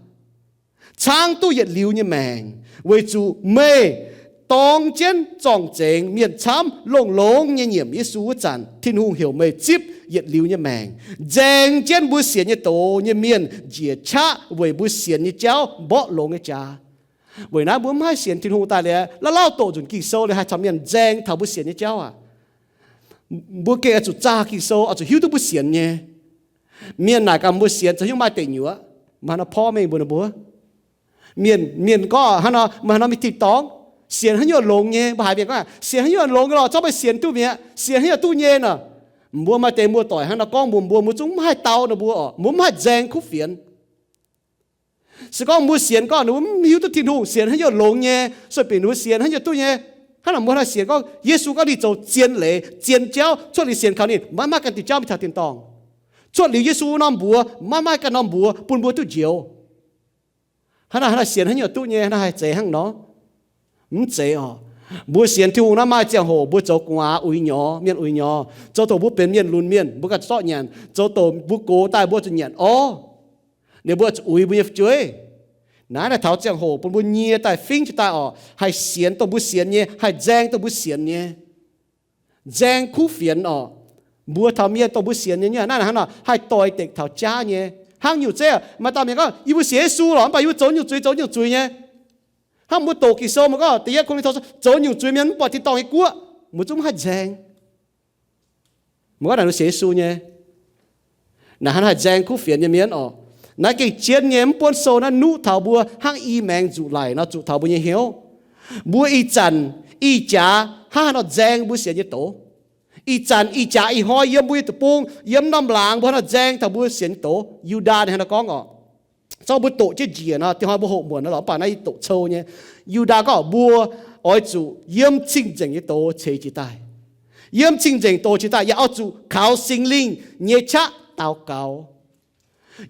caangv duqv yietc liuz nyei maengc, weic zuqc meih dorng jienv zorng-zengx mienh camv longx-longx nyei nyiemc Yesu wuov zanc, Tin-Hungh heuc meih zipv yietc liuz nyei maengc, nzaeng jienv mbuo sienx nyei doz nyei mienh njiec qaqv weic mbuo sienx nyei jauv mborqv longx nyei jaax. Weic naaiv mbuo mv haih sienx Tin-Hungh daaih liuz, lauh lauh doqc nzunc Ging-Sou liuz haih caux mienh nzaeng taux mbuo sienx nyei jauv aac. Mbuo gengh oix zuqc zaah Ging-Sou, oix zuqc hiuv duqv mbuo sienx nyei. Mienh naaic gaax mbuo sienx zoux hnyouv maaih deic nyuoqc, maaih haaix nor porv mengh mbuox ninh mbuo? Mienh, mienh gorngv hnangv nor, maaih haaix nor mingh tin-dorngh? Sienx haaix nyungc longx nyei? Mbuo haiz mienh gorngv, sienx haaix nyungc longx nyei lorqc, zorqv meih sienx duqv mi'aqv, sienx haaix nyungc duqv nyei nor. Mbuo maaih deix muoz-doic hnangv nor gorngv mbuox mbuo, mbuo zungv mv haih dau ninh mbuo oc, mbuo mv haih nzaeng kuv fienx. Se gorngv mbuo sienx gorngv ninh mbuo mv hiuv duqv Tin-Hungh, sienx haaix nyungc longx nyei, sueih binc ninh mbuo sienx haaix nyungc duqv nyei. Hnangv naaic mbuo haih sienx gorngv Yesu gorngv ninh zoux zien leiz, zien jauv, cuotv liuz sienx kaux ninh, maiv maaih ganh diuh jauv mingh taux tin-dorngh. Cuotv liuz Yesu norm mbuox, maiv maaih ganh norm mbuox bun mbuo duqv njoux. Hnangv naaic, hnangv naaic sienx haaix nyungc duqv nyei, hnangv naaic haih zeiz hnangv nor? Mv zeiz oc. Mbuo sienx Tin-Hungh naaiv maaih ziangh hoc mbuo zoux gu'nguaaz uix nyorx, mienh uix nyorx, zoux doqc mbuo benx mienh lunx mienh, mbuo ganh zorqv nyanc, zoux doqc mbuo gox daaih mbuo zuqc nyanc orv. Ninh mbuo zuqc uix mbuo nyei fu'jueiv. Naaiv naaic taux ziangh hoc bun mbuo nyie daaih fingv jiez daaih oc, haih sienx dongh mbuo sienx nyei, haih nzaeng dongh mbuo sienx nyei. Nzaeng kuv fienx oc. Mbuo taux mienh dongh mbuo sienx nyei, naaiv hnangv nor haih doix-dekc taux jaav nyei. Hnangv nyungc zeiv, maaih dauh mienh gorngv, yie mbuo sienx Yesu lorqc, mv baac yie mbuo zoux nyungc zuiz, zoux nyungc zuiz nyei. Hnangv mbuo doqc Ging-Sou mbuo gorngv, da'yietv Ko^lin^to, zoux nyungc zuiz mienh mv buatc tin-dorngh nyei guoqv, mbuo zungv mv haih nzaeng. Mbuo gorngv naaic mbuo sienx Yesu nyei. Naaiv hnangv haih nzaeng kuv fienx nyei mienh oc. Naaiv gengh jienv nyei, mv buonv sou naaiv nuqv taux mbuo hnangv i maengx nzuqc laic nor zuqc taux mbuo nyei hnyouv. Mbuo ih zanc, ih jaax hnangv haaix nor nzaeng mbuo sienx nyei doz? Ih zanc, ih jaax, ih hnoi yiem mbuo nyei deic-bung, yiem norm laangz mbuo haaix nor nzaeng taux mbuo sienx nyei doz? Yu^ndaa ninh haaix nor gorngv oc? Zorqv mbuo doqc jienv njiec nor, dinh hnoi mbuo hoqc muonc nor lorqc, mv baac naaiv yie doqc cou nyei. Yu^ndaa gorngv mbuo oix zuqc yiem cing-nzengc nyei doz ceix jiez daaih. Yiem cing-nzengc doz ceix daaih yaac oix zuqc kaux Singx Lingh nyei qaqv daux gaux.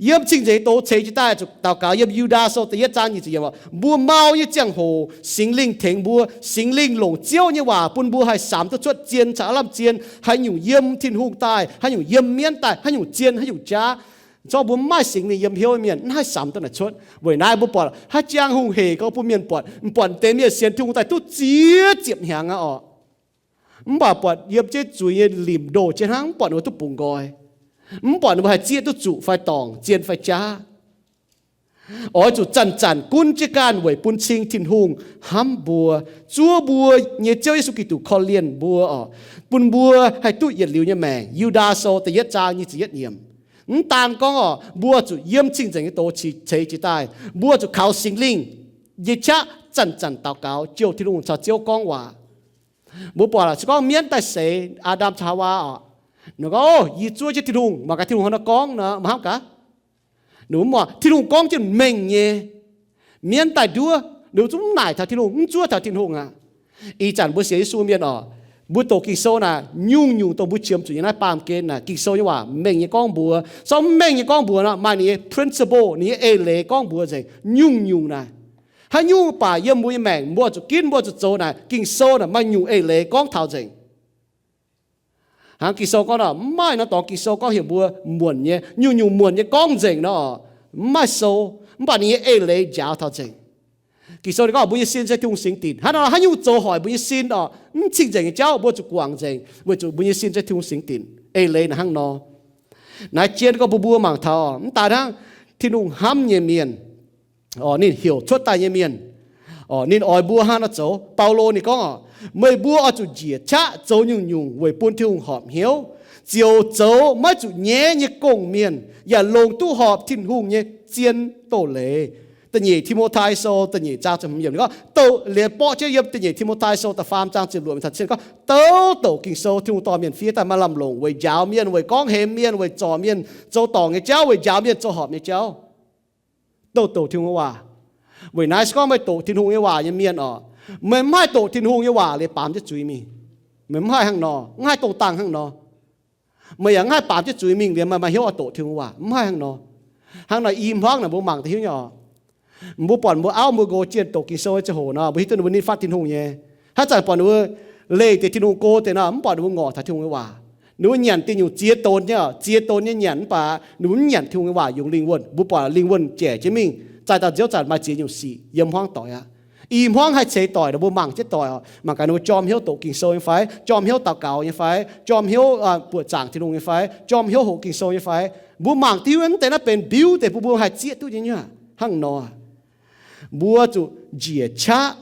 Yiem cing-nzengc doz ceix jiez daaih zuqc daux gaux. Yiem Yu^ndaa Sou da'yietv zaang nyic ziepc yiemc, mbuo mau nyei ziangh hoc Singx Lingh tengx mbuo. Singx Lingh longc Ziouv nyei waac bun mbuo haih samx duqv cuotv zien caux aav lamh zien, haaix nyungc yiem Tin-Hungh daaih, haaix nyungc yiem mienv daaih, haaix nyungc zien, haaix nyungc jaav. Zorqv mbuo mv maaih Singx Lingh yiem hnyouv mienh mv haih samx duqv naaic cuotv. Weic naaiv mbuo buatc haaix jangx hungh hec gauh bun mienh buatc, buatc deix mienh sienx Tin-Hungh daaih duqv ziex ziepc hnyangx aqv oc. Mv baac buatc yiem jienv zuiz nyei limc ndoh jienv hnangv, mv buatc ninh mbuo duqv bungx nqoi, mv buatc ninh mbuo haih zieqv duqv zuqc fai dorngc, zien fai jaav. Oix zuqc zanc-zanc gunv jienv ganh weic bun cing Tin-Hungh hnamv mbuo, zuov mbuo nyei Ziouv Yesu Giduc korv-lienh mbuo oc, bun mbuo haih duqv yietc liuz nyei maengc. Yu^ndaa Sou da'yietv zaang nyic ziepc yietv yiemc. Mv daan gorngv oc, mbuo zuqc yiem cing-nzengc nyei doz ceix jiez daaih, mbuo zuqc kaux Singx Lingh nyei qaqv zanc-zanc daux gaux, jouh Tin-Hungh caux Ziouv gorngv waac. Mbuo buatc se gorngv mienv daaih seix Aa^ndam caux Haawaa oc, ninh gorngv, Ov, yie zuov jienv Tin-Hungh, mangc gaax Tin-Hungh haaix nor gorngv nor, mv hnamv gaax. Ninh mbuo mv muangx, Tin-Hungh gorngv jienv mengh nyei. Mienv daaih nduov, ninh mbuo zungv mv naaic taux Tin-Hungh, mv zuov taux Tin-Hungh aqv. Ih zanc mbuo sienx Yesu mienh oc, mbuo doqc Ging-Sou naaic, nyungc-nyungc dongh mbuo qiemx zuqc nyei naaiv baamh gen naaic, Ging-Sou nyei waac mengh nyei gorngv mbuox. Zorqv mv mengh nyei gorngv mbuox nor, maaih ninh nyei principle, ninh nyei eix leiz gorngv mbuox nzengc nyungc-nyungc naaic. Haaix nyungc baac yiem mbuo nyei maengc, mbuo zuqc ginv, mbuo zuqc zoux naaic, Ging-Sou naaic maaih nyungc eix leiz gorngv taux nzengc. Hnangv Ging-Sou gorngv nor, mv maaih norm dorngx Ging-Sou gorngv heuc mbuo muonc nyei, nyungc-nyungc muonc nyei gorngv nzengc nor, mv maaih sou, mv baac ninh nyei eix leiz njaaux taux nzengc. Ging-Sou ninh gorngv mbuo nyei sin se Tin-Hungh singx dinc. Hnangv nor, haaix nyungc zoux hoic mbuo nyei sin oc, mv cing-nzengc nyei jauv, mbuo zuqc guangc nzengc, weic zuqc mbuo nyei sin se Tin-Hungh singx dinc. Eix leiz naaic hnangv nor. Naaiv jienv gorngv bun mbuo mangc taux, mv daaih hnangv Tin-Hungh hnamv nyei mienh, ninh heuc cuotv daaih nyei mienh, ninh oix mbuo hnangv nor zoux. Baulo ninh gorngv oc, meih mbuo oix zuqc njiec qaqv zoux nyungc-nyungc weic bun Tin-Hungh horpc hnyouv, ziouc zoux maiv zuqc nyaiv nyei gong-mienh, yaac longc duqv horpc Tin-Hungh nyei zien doz-leiz. Da'nyeic Ti^mo^tai Sou da'nyeic zaang ziepc hmz yiemc gorngv, douc, liemh borqv jienv yiem da'nyeic Ti^mo^tai Sou da'faam zaang ziepc luoqc mingh taux ziex gorngv, douc douc Ging-Sou, Tin-Hungh dorh mienh fiev daaih maaih lamh longc weic njaaux mienh, weic gorngv hemx mienh, weic zorc mienh zoux dorngc nyei jauv, weic njaaux mienh zoux horpc nyei jauv. Douc douc Tin-Hungh nyei waac. Weic naaiv se gorngv meih doqc Tin-Hungh nyei waac nyei mienh oc, meih mv haih doqc Tin-Hungh nyei waac liuz baamz jienv zuiz mingh. Meih mv haih hnangv nor, mv haih dongh dangh hnangv nor. Meih yaac mv haih baamz jienv zuiz mingh liuz meih maaih hnyouv oix doqc Tin-Hungh waac, mv haih hnangv nor. Hnangv naaic i hmuangv naaic mbuo mangc deix hiuv nyei oc. Mbuo buatc mbuo auv mbuo nqox jienh doqc Ging-Sou nyei ziangh hoc nor, mbuo hiuv duqv ninh mbuo ninh fatv Tin-Hungh nyei. Haaix zanc buatc ninh mbuo leih deix Tin-Hungh go deix nor, mv buatc ninh mbuo ngorc taux Tin-Hungh nyei waac. Ninh mbuo nyanc deix nyungc ziex donx nyei, ziex donx nyei nyanc mv baac ninh mbuo mv nyanc Tin-Hungh nyei waac yungz lingh wuonh. Mbuo buatc lingh wuonh jaic jienv mingh, zaih dauh nziouv zanc maaih ziex nyungc sic yiem hmuangv doic aqv. I hmuangv haih ceix doic, mbuo mangc jienv doic oc. Mangc gaax ninh mbuo jorm hnyouv doqc Ging-Sou nyei fai, jorm hnyouv daux gaux nyei fai, jorm hnyouv buoqc zaangc Tin-Hungh nyei fai, jorm hnyouv hoqc Ging-Sou nyei fai. Mbuo mangc diuv naaiv deix naaiv benx mbiuv deix bun mbuo haih zieqv duqv nyei nyuoqc hnangv nor. Mbuo zuqc njiec qaqv.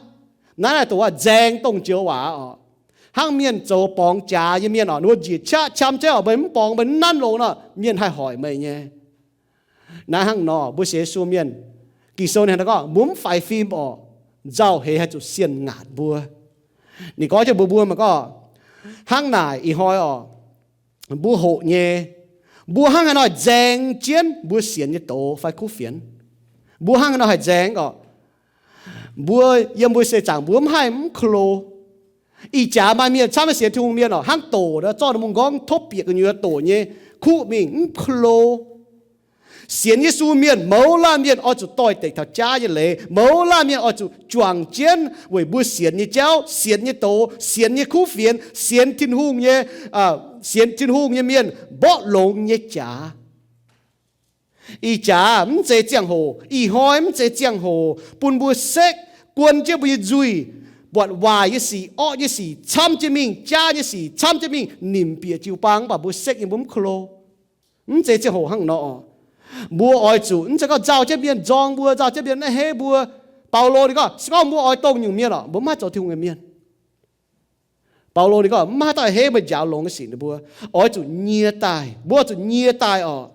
Naaiv naaic dongh wuov nzaeng dongh joux waac oc. Hnangv mienh zoux borngz jaax nyei mienh oc, ninh mbuo njiec qaqv qam jienv oc, meih mv borngz, meih mv nanv longx nor, mienh haih hoic meih nyei. Naaiv hnangv nor mbuo sienx Yesu mienh, Ging-Sou ninh gorngv mbuo mv faix fim oc, nzauh heix haih zuqc sienh ngaatc mbuo. Ninh gorngv jienv mbuox mbuo mangc gorngv, hnangv naaic ih hnoi oc, mbuo hoqc nyei, mbuo hnangv haaix nor nzaeng jienv mbuo sienx nyei doz fai kuv fienx? Mbuo hnangv haaix nor haih nzaeng oc? Mbuo yiem mbuo seix zaangc mbuo mv haih mv klo. Ih jaax maaih mienh camv sienx Tin-Hungh mienh oc, hnangv doc zorqv ninh mbuo nqorngv topv bieqc gu'nyuoz doc nyei kuv mingh mv klo. Sienx Yesu mienh, mouz laanh mienh oix zuqc doix-dekc taux jaav nyei leiz. Mouz laanh mienh oix zuqc juangc jienv weic mbuo sienx nyei jauv, sienx nyei doz, sienx nyei kuv fienx, sienx Tin-Hungh nyei, sienx Tin-Hungh nyei mienh mborqv longx nyei jaax. Ih jaax mv zeiz ziangh hoc, ih hnoi mv zeiz ziangh hoc bun mbuo sekv, guon jienv mbuo nyei nzuih, buatc waaic nyei sic, orqv nyei sic camv jienv mingh, jaav nyei sic camv jienv mingh, nimc bieqc jiu-baang, mv baac mbuo sekv nyei mbuo mv klo. Mv zeiz ziangh hoc hnangv nor. Mbuo oix zuqc, mv zeiz gorngv nzauh jienv mienh nzorng mbuo, nzauh jienv mienh naaiv heiv mbuo. Baulo ninh gorngv, se gorngv mbuo oix dongh nyungc mienh oc, mbuo mv haih zoux Tin-Hungh nyei mienh. Baulo ninh gorngv, mv haih daaih heiv meih njaaux longx nyei sic ninh mbuo. Oix zuqc nyie daaih, mbuo oix zuqc nyie daaih oc.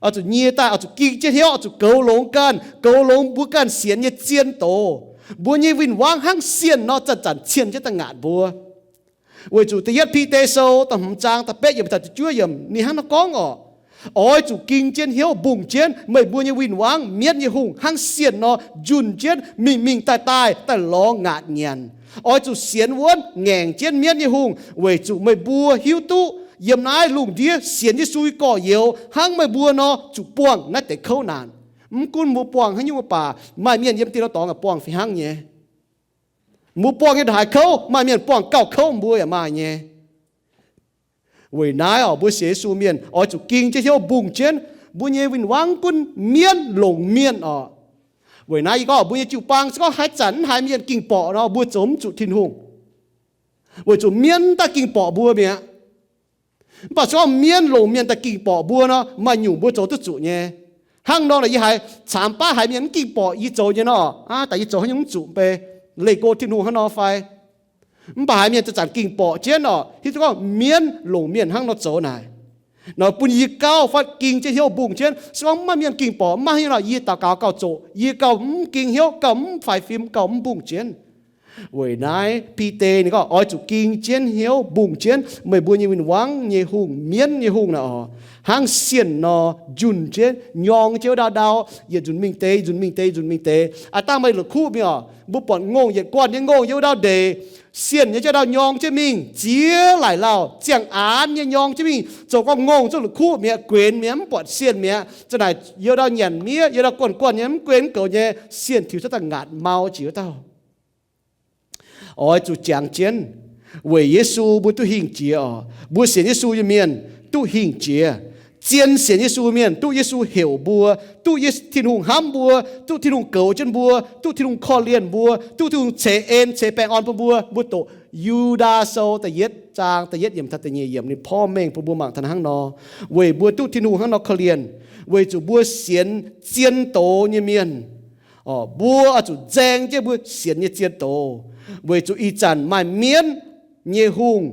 Oix zuqc nyie daaih, oix zuqc ging jienv hnyouv, oix zuqc goux longx ganh, goux longx mbuo ganh sienx nyei zien doz. Mbuo nyei win-wangv hnangv sienh nor zanc-zanc cien jienv daaih ngaatc mbuo. Weic zuqc da'yietv Bide Sou da'hmz zaang da'betv yiemc taux da'juov yiemc ninh hnangv nor gorngv oc, oix zuqc ging jienv hnyouv mbungh jienv meih mbuo nyei win-wangv, mienv nyei hungh hnangv sienh nor njunh jienv mingh mingh daaih daaih daaih lorz ngaatc nyanc. Oix zuqc sienx wuonv ngaengc jienv mienv nyei hungh, weic zuqc meih mbuo hiuv duqv yiem naaiv lungh ndiev sienx Yesu nyei gorx-youz hnangv meih mbuo nor zuqc buangh naaiv deix kouv naanc. Mv gunv mbuo buangh haaix nyungc mv baac maaih mienh yiem dinh loz-dorngx yaac buangh fih hnangv nyei. Mbuo buangh nyei ndongc haaix kouv, maaih mienh buangh gauh kouv mbuo yaac maaih nyei. Weic naaiv oc, mbuo sienx Yesu mienh oix zuqc ging jienv hnyouv mbungh jienv mbuo nyei win-wangv gunv mienv longc mienh oc. Weic naaiv yie gorngv mbuo nyei jiu-baang se gorngv haaix zanc mv haiz mienh ging borqc nor, mbuo zoux mv zuqc Tin-Hungh. Weic zuqc mienv daaih ging borqc mbuo mi'aqv. Mv baac se gorngv mienv longc mienh daaih ging borqc mbuo nor, maaih nyungc mbuo zoux duqv zuqc nyei. Hnangv nor naaic yie haiz caamx baav haiz mienh mv ging borqc yie zoux nyei nor, aav daaih yie zoux haaix nyungc mv zuqc mv bei, leih go Tin-Hungh hnangv nor fai? Mv baac haiz mienh zanc-zanc ging borqc jienv oc, hiuv duqv gorngv mienv longc mienh hnangv nor zoux naaic nor, bun yie gauh fatv ging jienv hnyouv mbungh jienv. Se gorngv mv maaih mienh ging borqc, mv maaih haaix nyungc nor, yie daux gaux gauh zoqc, yie gauh mv ging hnyouv, gauh mv faix fim, gauh mv mbungh jienv. Weic naaiv Bide ninh gorngv, oix zuqc ging jienv hnyouv mbungh jienv meih mbuo nyei win-wangv nyei hungh, mienv nyei hungh naaic oc, hnangv sienh nor njunh jienv nyorng jienv wuov ndau ndau, yietc nzunc mingh deix, nzunc mingh deix, nzunc mingh deix. Aav dangh meih la'kuqv mingh oc, mbuo buatc ngongh yietc guanh nyei ngongh yiem wuov ndau ndeic, sienh nyei jienv ndau nyorng jienv mingh, ziex laaic lauh ziangh aanx nyei nyorng jienv mingh. Zoux gorngv ngongh zungv la'kuqv mi'aqv, guenx mi'aqv, mv buatc sienh mi'aqv. Za'naaic yiem ndau nyanc miev, yiem ndau guanh guanh nyei, mv guenx mv goux nyei, sienh tiux cuotv daaih ngaatc mau jiex wuov dauh. Oix zuqc jangx jienv weic Yesu mbuo duqv hingh jiex oc. Mbuo sienx Yesu nyei mienh duqv hingh jiex. Zien sienx Yesu mienh duqv Yesu heuc mbuo, duqv Ye- Tin-Hungh hnamv mbuo, duqv Tin-Hungh goux jienv mbuo, duqv Tin-Hungh korv-lienh mbuo, duqv Tin-Hungh ceix en ceix baengh orn bun mbuo. Mbuo doqc Yu^ndaa Sou da'yietv zaang da'yietv yiemc taux da'nyeic yiemc ninh porv mengh bun mbuo mangc taux hnangv nor, weic mbuo duqv Tin-Hungh hnangv nor korv-lienh, weic zuqc mbuo sienx zien doz nyei mienh. Mbuo oix zuqc nzaeng jienv mbuo sienx nyei zien doz, weic zuqc ih zanc maaih mienv nyei hungh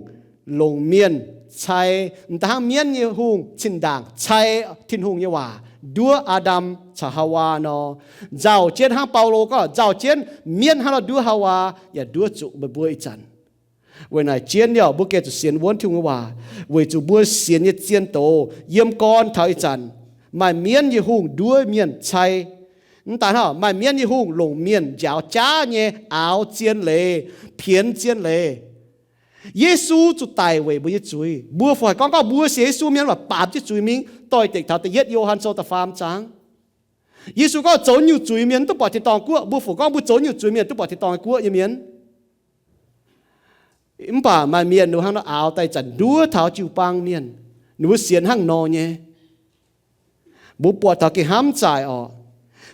longc mienh cai, m'daaih hnangv mienv nyei hungh zinh ndaangc cai Tin-Hungh nyei waac. nduov Aa^ndam caux Haawaa nor, nzauh jienv hnangv Baulo gorngv nzauh jienv mienv hnangv nor nduov Haawaa yaac nduov zuqc meih mbuo ih zanc. Weic naaic jienv liouh mbuo gengh zuqc sienx wuonv Tin-Hungh nyei waac, weic zuqc mbuo sienx nyei zien doz yiem gorn taux ih zanc maaih mienv nyei hungh nduov mienh cai. Mv daaih hnangv maaih mienv nyei hungh longc mienh njaaux jaav nyei aaux zien leiz, pienx zien leiz. Yesu zuqc daic weic mbuo nyei zuiz. Mbuo fungc haih gorngv gorngv mbuo sienx Yesu mienh mv baac baamz jienv zuiz mingh? Doix-dekc taux da'yietv Yo^han Sou da'faam zaang, Yesu gorngv zoux nyungc zuiz mienh mv duqv buatc tin-dorngh guoqv. Mbuo fungc gorngv mbuo zoux nyungc zuiz mienh duqv buatc tin-dorngh nyei guoqv nyei mienh? Mv baac maaih mienh ninh hnangv nor aaux daaih zanc nduov taux jiu-baang mienh, ninh mbuo sienx hnangv nor nyei. Mbuo buatc taux gengh hnamv zaaic orqc.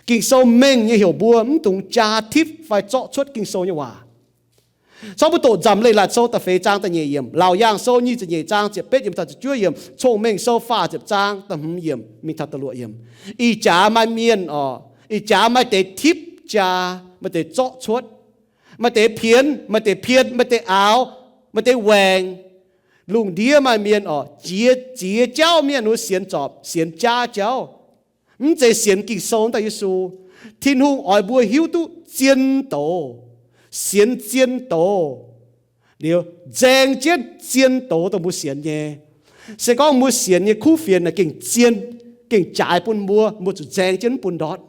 Ging-Sou mengh nyei heuc mbuo mv dungx jaa tipv fai zorqv cuotv Ging-Sou nyei waac. Corc mbuo doqc Nzamc Leiz-Latc Sou da'feix zaang da'nyeic yiemc, Laauc Yaangh Sou nyic ziepc nyeic zaang ziepc betv yiemc taux ziepc juov yiemc, Cong-Mengh Sou faah ziepc zaang da'hmz yiemc mingh taux da'luoqc yiemc. Ih jaax maaih mienh orqc, ih jaax maaih deix tipv jaa, maaih deix zorqv cuotv, maaih deix pienx, maaih deix pien, maaih deix aaux, maaih deix waengc, lungh ndiev maaih mienh orqc, jiex ziex jauv mienh wuov sienx zorpc, sienx jaav jauv. Mv zeiz sienx Ging-Sou daaih Yesu. Tin-Hungh oix mbuo hiuv duqv zien doz, sienx zien doz, liuz nzaeng jienv zien doz dongh mbuo sienx nyei. Se gorngv mbuo sienx nyei kuv fienx naaic gengh zien, gengh jaaix bun mbuo, mbuo zuqc nzaeng jienv mv bun ndortv.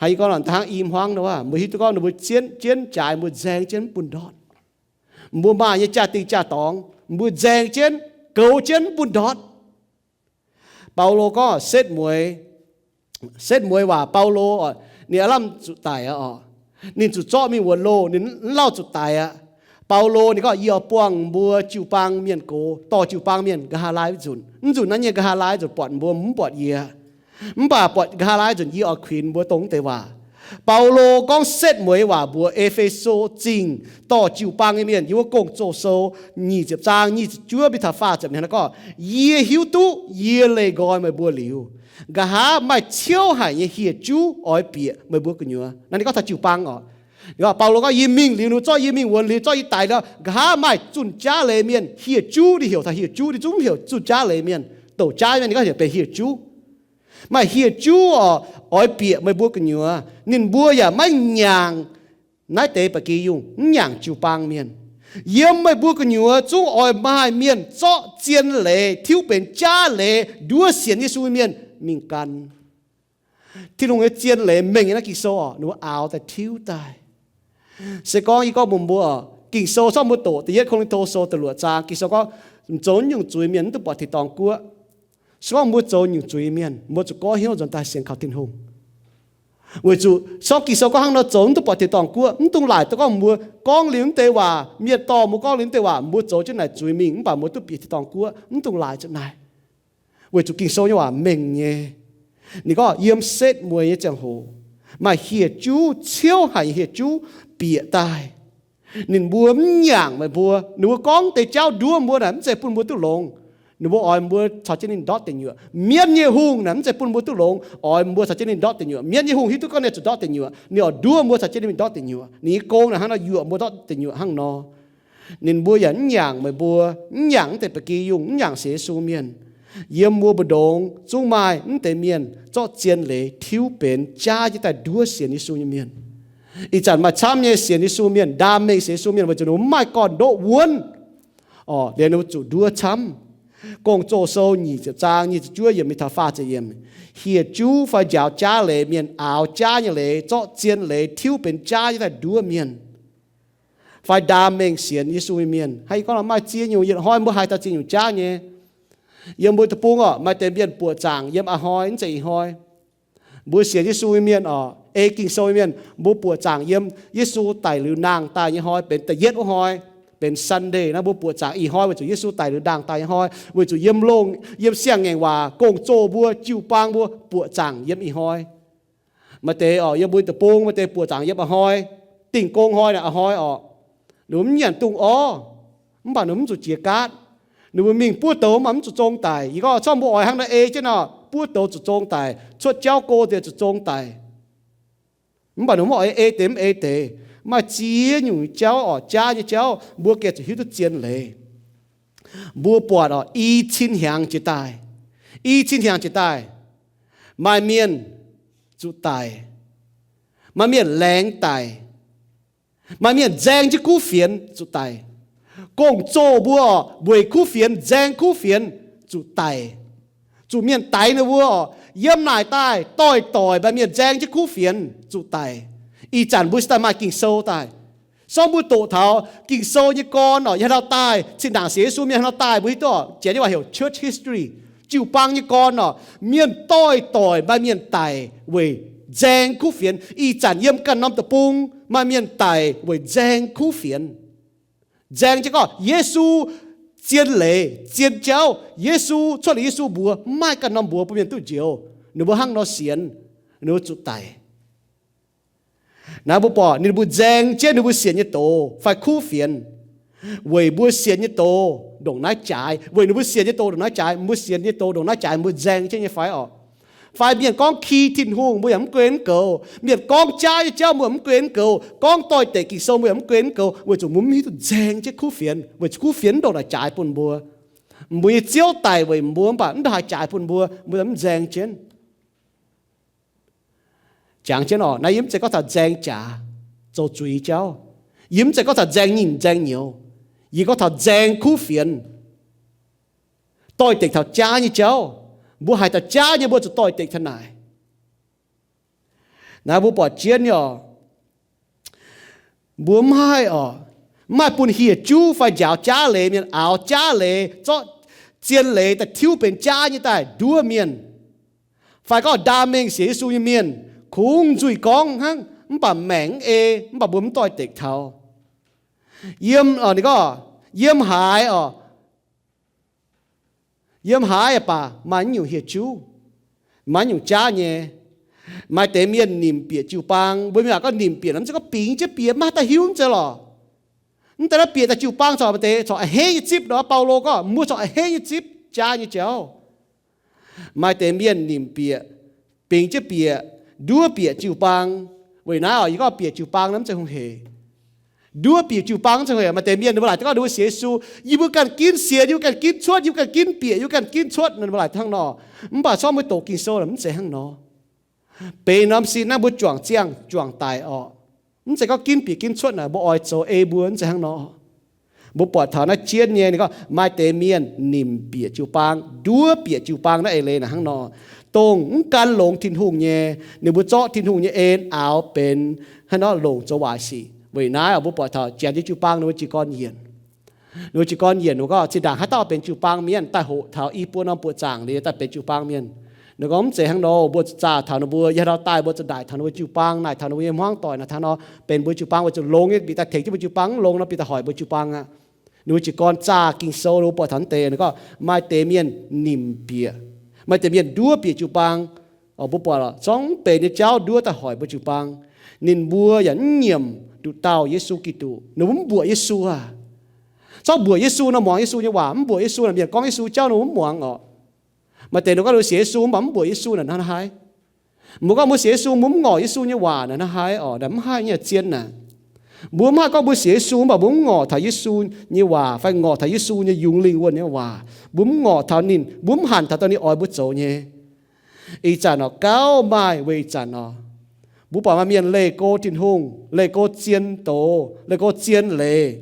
Haaix gorngv hnangv i hmuangv nor, mbuo hiuv duqv gorngv ninh mbuo zien jienv jaaix, mbuo nzaeng jienv mv bun ndortv. Mbuo maaih nyei jaa-dingh jaa-dorngx, mbuo nzaeng jienv, goux jienv mv bun ndortv. Baulo gorngv setv mueiz, setv mueiz waac Baulo, ninh aav lamh zuqc daic aqv orqc. Ninh zuqc zorqv mingh wuonx loh, ninh mv lauh zuqc daic aqv. Baulo ninh gorngv, yie oix buangh mbuo jiu-baang mienh gox, dorh jiu-baang mienh nqa'haav laai nzunc. Mv nzunc naaiv nyei nqa'haav laai nzunc buatc mbuo, mv buatc yie. Mv baac buatc nqa'haav laai nzunc yie oix kuinx mbuo dongh mv deix waac. Baulo gorngv setv mueiz waac mbuox E^fe^so Zingh dorh jiu-baang nyei mienh yiem wuov Gong-Zoh Sou nyic ziepc zaang nyic ziepc juov mingh taux faah ziepc naaiv gorngv, yie hiuv duqv yie leih nqoi meih mbuo liuz, nqa'haav maaih ciouv haic nyei hieh juv oix bieqc meih mbuo gu'nyuoz. Naaiv ninh gorngv taux jiu-baang orqc. Baulo gorngv yie mingh liuz, ninh zorqv yie mingh wuonx liuz, zorqv yie daic liuz, nqa'haav maaih zunh jaav leiz mienh, hieh juv, ninh heuc taux hieh juv, ninh zungv heuc zunh jaav leiz mienh, douc jaav mienh ninh gorngv heuc benx hieh juv. Maaih hieh juv orqc, oix bieqc meih mbuo gu'nyuoz. Ninh mbuo yaac maiv nyaangc naaiv deix ba'gi yungh, mv nyaangc jiu-baang mienh. Yiem meih mbuo gu'nyuoz zungv oix maaih mienh zorqv zien leiz tiuv benx jaav leiz nduov sienx Yesu mienh mingh gan. Tin-Hungh nyei zien leiz mengh nyei naaiv Ging-Sou orqc, ninh mbuo aaux daaih tiuv daaih. Se gorngv yie gorngv mbuox mbuo orqc, Ging-Sou corc mbuo doqc da'yietv Ko^lin^to Sou da'luoqc zaang, Ging-Sou gorngv, zoux nyungc zuiz mienh mv duqv buatc tin-dorngh guoqv. Se gorngv mbuo zoux nyungc zuiz mienh, mbuo zuqc goiv hnyouv nzuonx daaih sienx kaux Tin-Hungh. Weic zuqc corc Ging-Sou gorngv hnangv nor zoux mv duqv buatc tin-dorngh guoqv, mv dungx laaic duqv gorngv mbuo gorngv liuz mv deix waac, mienh dorh mbuo gorngv liuz mv deix waac, mbuo zoux jienv naaic zuiz mingh mv baac mbuo duqv bieqc tin-dorngh guoqv, mv dungx laaic zuqc naaic. Weic zuqc Ging-Sou nyei waac mengh nyei. Ninh gorngv yiem setv mueiz nyei ziangh hoc maaih hieh juv, ciouv haic nyei hieh juv bieqc daaih. Ninh mbuo mv nyaangc meih mbuo. Ninh mbuo gorngv deix jauv nduov mbuo naaic mv zeiz bun mbuo duqv longx. Ninh mbuo oix mbuo caux jienv ninh ndortv deic nyuoqc. Mienv nyei hungh naaic mv zeiz bun mbuo duqv longx, oix mbuo caux jienv ninh ndortv deic nyuoqc. Mienv nyei hungh hiuv duqv gorngv ninh zuqc ndortv deic nyuoqc, ninh oix nduov mbuo caux jienv ninh ndortv deic nyuoqc. Ninh nyei gong naaic hnangv nor yuoqc mbuo ndortv deic nyuoqc hnangv nor. Ninh mbuo yaac mv nyaangc meih mbuo, mv nyaangc mv deix ba'gi yungh, mv nyaangc sienx Yesu mienh. Yiem mbuo mbu'ndongx zungv maaih mv deix mienh zorqv zien leiz tiuv benx jaav jienv daaih nduov sienx Yesu nyei mienh. Ih zanc maaih camv nyei sienx Yesu mienh, ndaam mengh sienx Yesu mienh weic zuqc ninh mbuo mv maaih gorn-ndoqv wuonv, orqc, liuz ninh mbuo zuqc nduov camv. Gong-Zoh Sou nyic ziepc zaang nyic ziepc juov yiemc mingh taux faah ziepc yiemc, hieh juv fai njaaux jaav leiz mienh, aaux jaav nyei leiz, zorqv zien leiz tiuv benx jaav jienv daaih nduov mienh. Fai ndaam mengh sienx Yesu nyei mienh. Hnangv yie gorngv nor, maaih ziex nyungc yietc hnoi mbuo haiz taux ziex nyungc jaav nyei. Yiem mbuo deic-bung orqc, maaih deix mienh buoqc zaangc yiem a'hnoi, mv zeiz ih hnoi. Mbuo sienx Yesu nyei mienh orqc, ei Ging-Sou nyei mienh, mbuo buoqc zaangc yiem Yesu daic liuz nangh daaih nyei hnoi, benx da'yietv wuov hnoi, benx Sunday naaiv, mbuo buoqc zaangc ih hnoi weic zuqc Yesu daic liuz nangh daaih nyei hnoi, weic zuqc yiem longh, yiem siang-ngaengc waac gong-zoh mbuo, jiu-baang mbuo buoqc zaangc yiem ih hnoi. Maaih deix orqc, yiem mbuo deic-bung maaih deix buoqc zaangc yiem a'hnoi, dingh gong hnoi naaic a'hnoi orqc. Ninh mbuo mv nyanc dungz orv, mv baac ninh mv zuqc jiex gaatv. Ninh mbuo mingh buov douz mv baac mv zuqc zong daic. Yie gorngv corc mbuo oix hnangv naaiv ei jienv nor, buov douz zuqc zong daic, cuotv jauv go deix zuqc zong daic. Mv baac ninh mbuo mv oix ei deix mv ei deix. Maaih ziex nyungc jauv orqc, jaav nyei jauv mbuo gengh zuqc hiuv duqv zien leiz. Mbuo buatc orqc, i cin hnyangx jiex daaih, i cin hnyangx jiex daaih, maaih mienh zuqc daic, maaih mienh laengz daic, maaih mienh nzaeng jienv kuv fienx zuqc daic. Gong-zoh mbuo weic kuv fienx nzaeng kuv fienx zuqc daic, zuqc mienh daix ninh mbuo oc. Yiem naaic daaih doix-doix maaih mienh nzaeng jienv kuv fienx zuqc daic. Ih zanc mbuo se daaih maaih Ging-Sou daaih. Sorng mbuo doqc taux Ging-Sou nyei gorn oc, yiem haaix ndau daaih, zinh ndaangc sienx Yesu mienh haaix ndau daaih, mbuo hiuv duqv oc, janx nyei waac heuc church history. Jiu-baang nyei gorn oc, mienh doix-doix maaih mienh daic weic nzaeng kuv fienx. Ih zanc yiem ganh norm deic-bung maaih mienh daic weic nzaeng kuv fienx. Nzaeng jienv gorngv Yesu zien leiz zien jauv, Yesu cuotv liuz Yesu mbuox, mv maaih ganh norm mbuox bun mienh duqv njoux. Ninh mbuo hnangv nor sienx, ninh mbuo zuqc daic. Naaiv mbuo buatc ninh mbuo nzaeng jienv ninh mbuo sienx nyei doz fai kuv fienx, weic mbuo sienx nyei doz ndongc naaiv jaaix, weic ninh mbuo sienx nyei doz ndongc naaiv jaaix, mbuo sienx nyei doz ndongc naaiv jaaix, mbuo nzaeng jienv nyei fai oc? Fai mienh gorngv ki Tin-Hungh, mbuo yaac mv guen mv goux. Mienh gorngv jaav nyei jauv, mbuo yaac mv guen mv goux. Gorngv doix-dekc Ging-Sou, mbuo yaac mv guen mv goux, weic zuqc mbuo mv hiuv duqv nzaeng jienv kuv fienx, weic zuqc kuv fienx ndongc naaic jaaix bun mbuo. Mbuo nyei Ziouv daic weic mbuo mv baac mv ndongc haaix jaaix bun mbuo, mbuo mv nzaeng jienv. Jangx jienv oc, naaiv yie mv zeiz gorngv taux nzaeng jaax, zoux zuiz jauv. Yie mv zeiz gorngv taux nzaeng nyinh nzaeng nyouz. Yie gorngv taux nzaeng kuv fienx, doix-dekc taux jaav nyei jauv. Mbuo haiz taux jaav nyei, mbuo zuqc doix-dekc taux naaic. Naaiv mbuo buatc jienv nyei oc, mbuo mv haih oc, mv haih bun hieh juv fai njaaux jaav leiz mienh, aaux jaav leiz, zorqv zien leiz daaih tiuv benx jaav nyei daaih nduov mienh. Fai gorngv ndaam mengh sienx Yesu nyei mienh, kungx nzuih gorngv hnangv, mv baac maengc mv ei, mv baac mbuo mv doix-dekc taux. Yiem, ninh gorngv, yiem haaix oc, yiem haaix baac maaih nyungc hieh juv, maaih nyungc jaav nyei. Maaih deix mienh nimc bieqc jiu-baang, mbuo mienh waac gorngv nimc bieqc nor, mv zeiz gorngv bingx jienv bieqc, maiv daaih hiuv mv zeiz lorqc. Mv deix naaiv bieqc daaih jiu-baang corc maaih deix corc a'hneiv nyei zipv nor, Baulo gorngv mbuo corc a'hneiv nyei zipv jaav nyei jauv. Maaih deix mienh nimc bieqc, bingx jienv bieqc, nduov bieqc jiu-baang. Weic naaiv oc, yie gorngv bieqc jiu-baang naaiv mv zeiz hungh hec. Nduov bieqc jiu-baang mv zeiz hungh hec. Maaih deix mienh ninh mbuo laaic gorngv ninh mbuo sienx Yesu, yie mbuo ganh ginv sienx, yie mbuo ganh ginv cuotv, yie mbuo ganh ginv bieqc, yie mbuo ganh ginv cuotv, ninh mbuo laaic hnangv nor. Mv baac corc mbuo doqc Ging-Sou mv zeiz hnangv nor. Benx norm sin naaiv mbuo juangc ziangh juangc daic orqc. Mv zeiz gorngv ginv bieqc ginv cuotv naaic mbuo oix zoux ei mbuo, mv zeiz hnangv nor. Mbuo buatc taux naaiv jienv nyei ninh gorngv maaih deix mienh nimc bieqc jiu-baang, nduov bieqc jiu-baang naaiv eix leiz naaic hnangv nor. Dongh mv gan longx Tin-Hungh nyei, ninh mbuo zorqv Tin-Hungh nyei en aaux benx haaix nor longc zoux waaic sic. Weic naaiv mbuo buatc taux janx nyei jiu-baang ninh mbuo jiez gorn yienc. Ninh mbuo jiez gorn yienc, ninh mbuo gorngv zinh ndaangc haaix dauh benx jiu-baang mienh daaih hoqc taux i buo norm buoqc zaangc liuz daaih benx jiu-baang mienh. Ninh gorngv mv zeiz hnangv nor, mbuo zaah taux ninh mbuo, yiem haaix ndau daaih mbuo zuqc naaic taux ninh mbuo jiu-baang, naaic taux ninh mbuo nyei hmuangv doic, naaic taux nor benx mbuo jiu-baang, mbuo zuqc longx nyei bieqc daaih tengx jienv mbuo jiu-baang, mv longx nor bieqc daaih hoic mbuo jiu-baang aqv. Ninh mbuo jiez gorn zaah Ging-Sou, ninh mbuo buatc taux naaiv deix, ninh gorngv maaih deix mienh nimc bieqc, maaih deix mienh nduov bieqc jiu-baang. Mbuo buatc lorqc, zorngv mv benx nyei jauv nduov daaih hoic mbuo jiu-baang. Ninh mbuo yaac mv nyiemc nduqc dauh Yesu Giduc, ninh mbuo mv mbuoqc Yesu aqv. Zorngv mbuoqc Yesu nor, muangx Yesu nyei waac, mv mbuoqc Yesu naaic, mienh gorngv Yesu jauv ninh mbuo mv muangx orqc. Maaih deix ninh gorngv ninh sienx Yesu mv baac mv mbuoqc Yesu naaic hnangv haaix? Mbuo gorngv mbuo sienx Yesu, mbuo mv ngorc Yesu nyei waac naaic hnangv haaix orqc? Naaic mv haih nyei, zien naaic. Mbuo mv haih gorngv mbuo sienx Yesu mv baac mbuo mv ngorc taux Yesu nyei waac fai ngorc taux Yesu nyei yungz lingh wuonh nyei waac. Mbuo mv ngorc taux ninh, mbuo mv hanc taux dongh ninh oix mbuo zoux nyei. Ih zanc orqc, gauh maaih weic ih zanc orqc, mbuo buatc maaih mienh leih go Tin-Hungh, leih go zien doz, leih go zien leiz.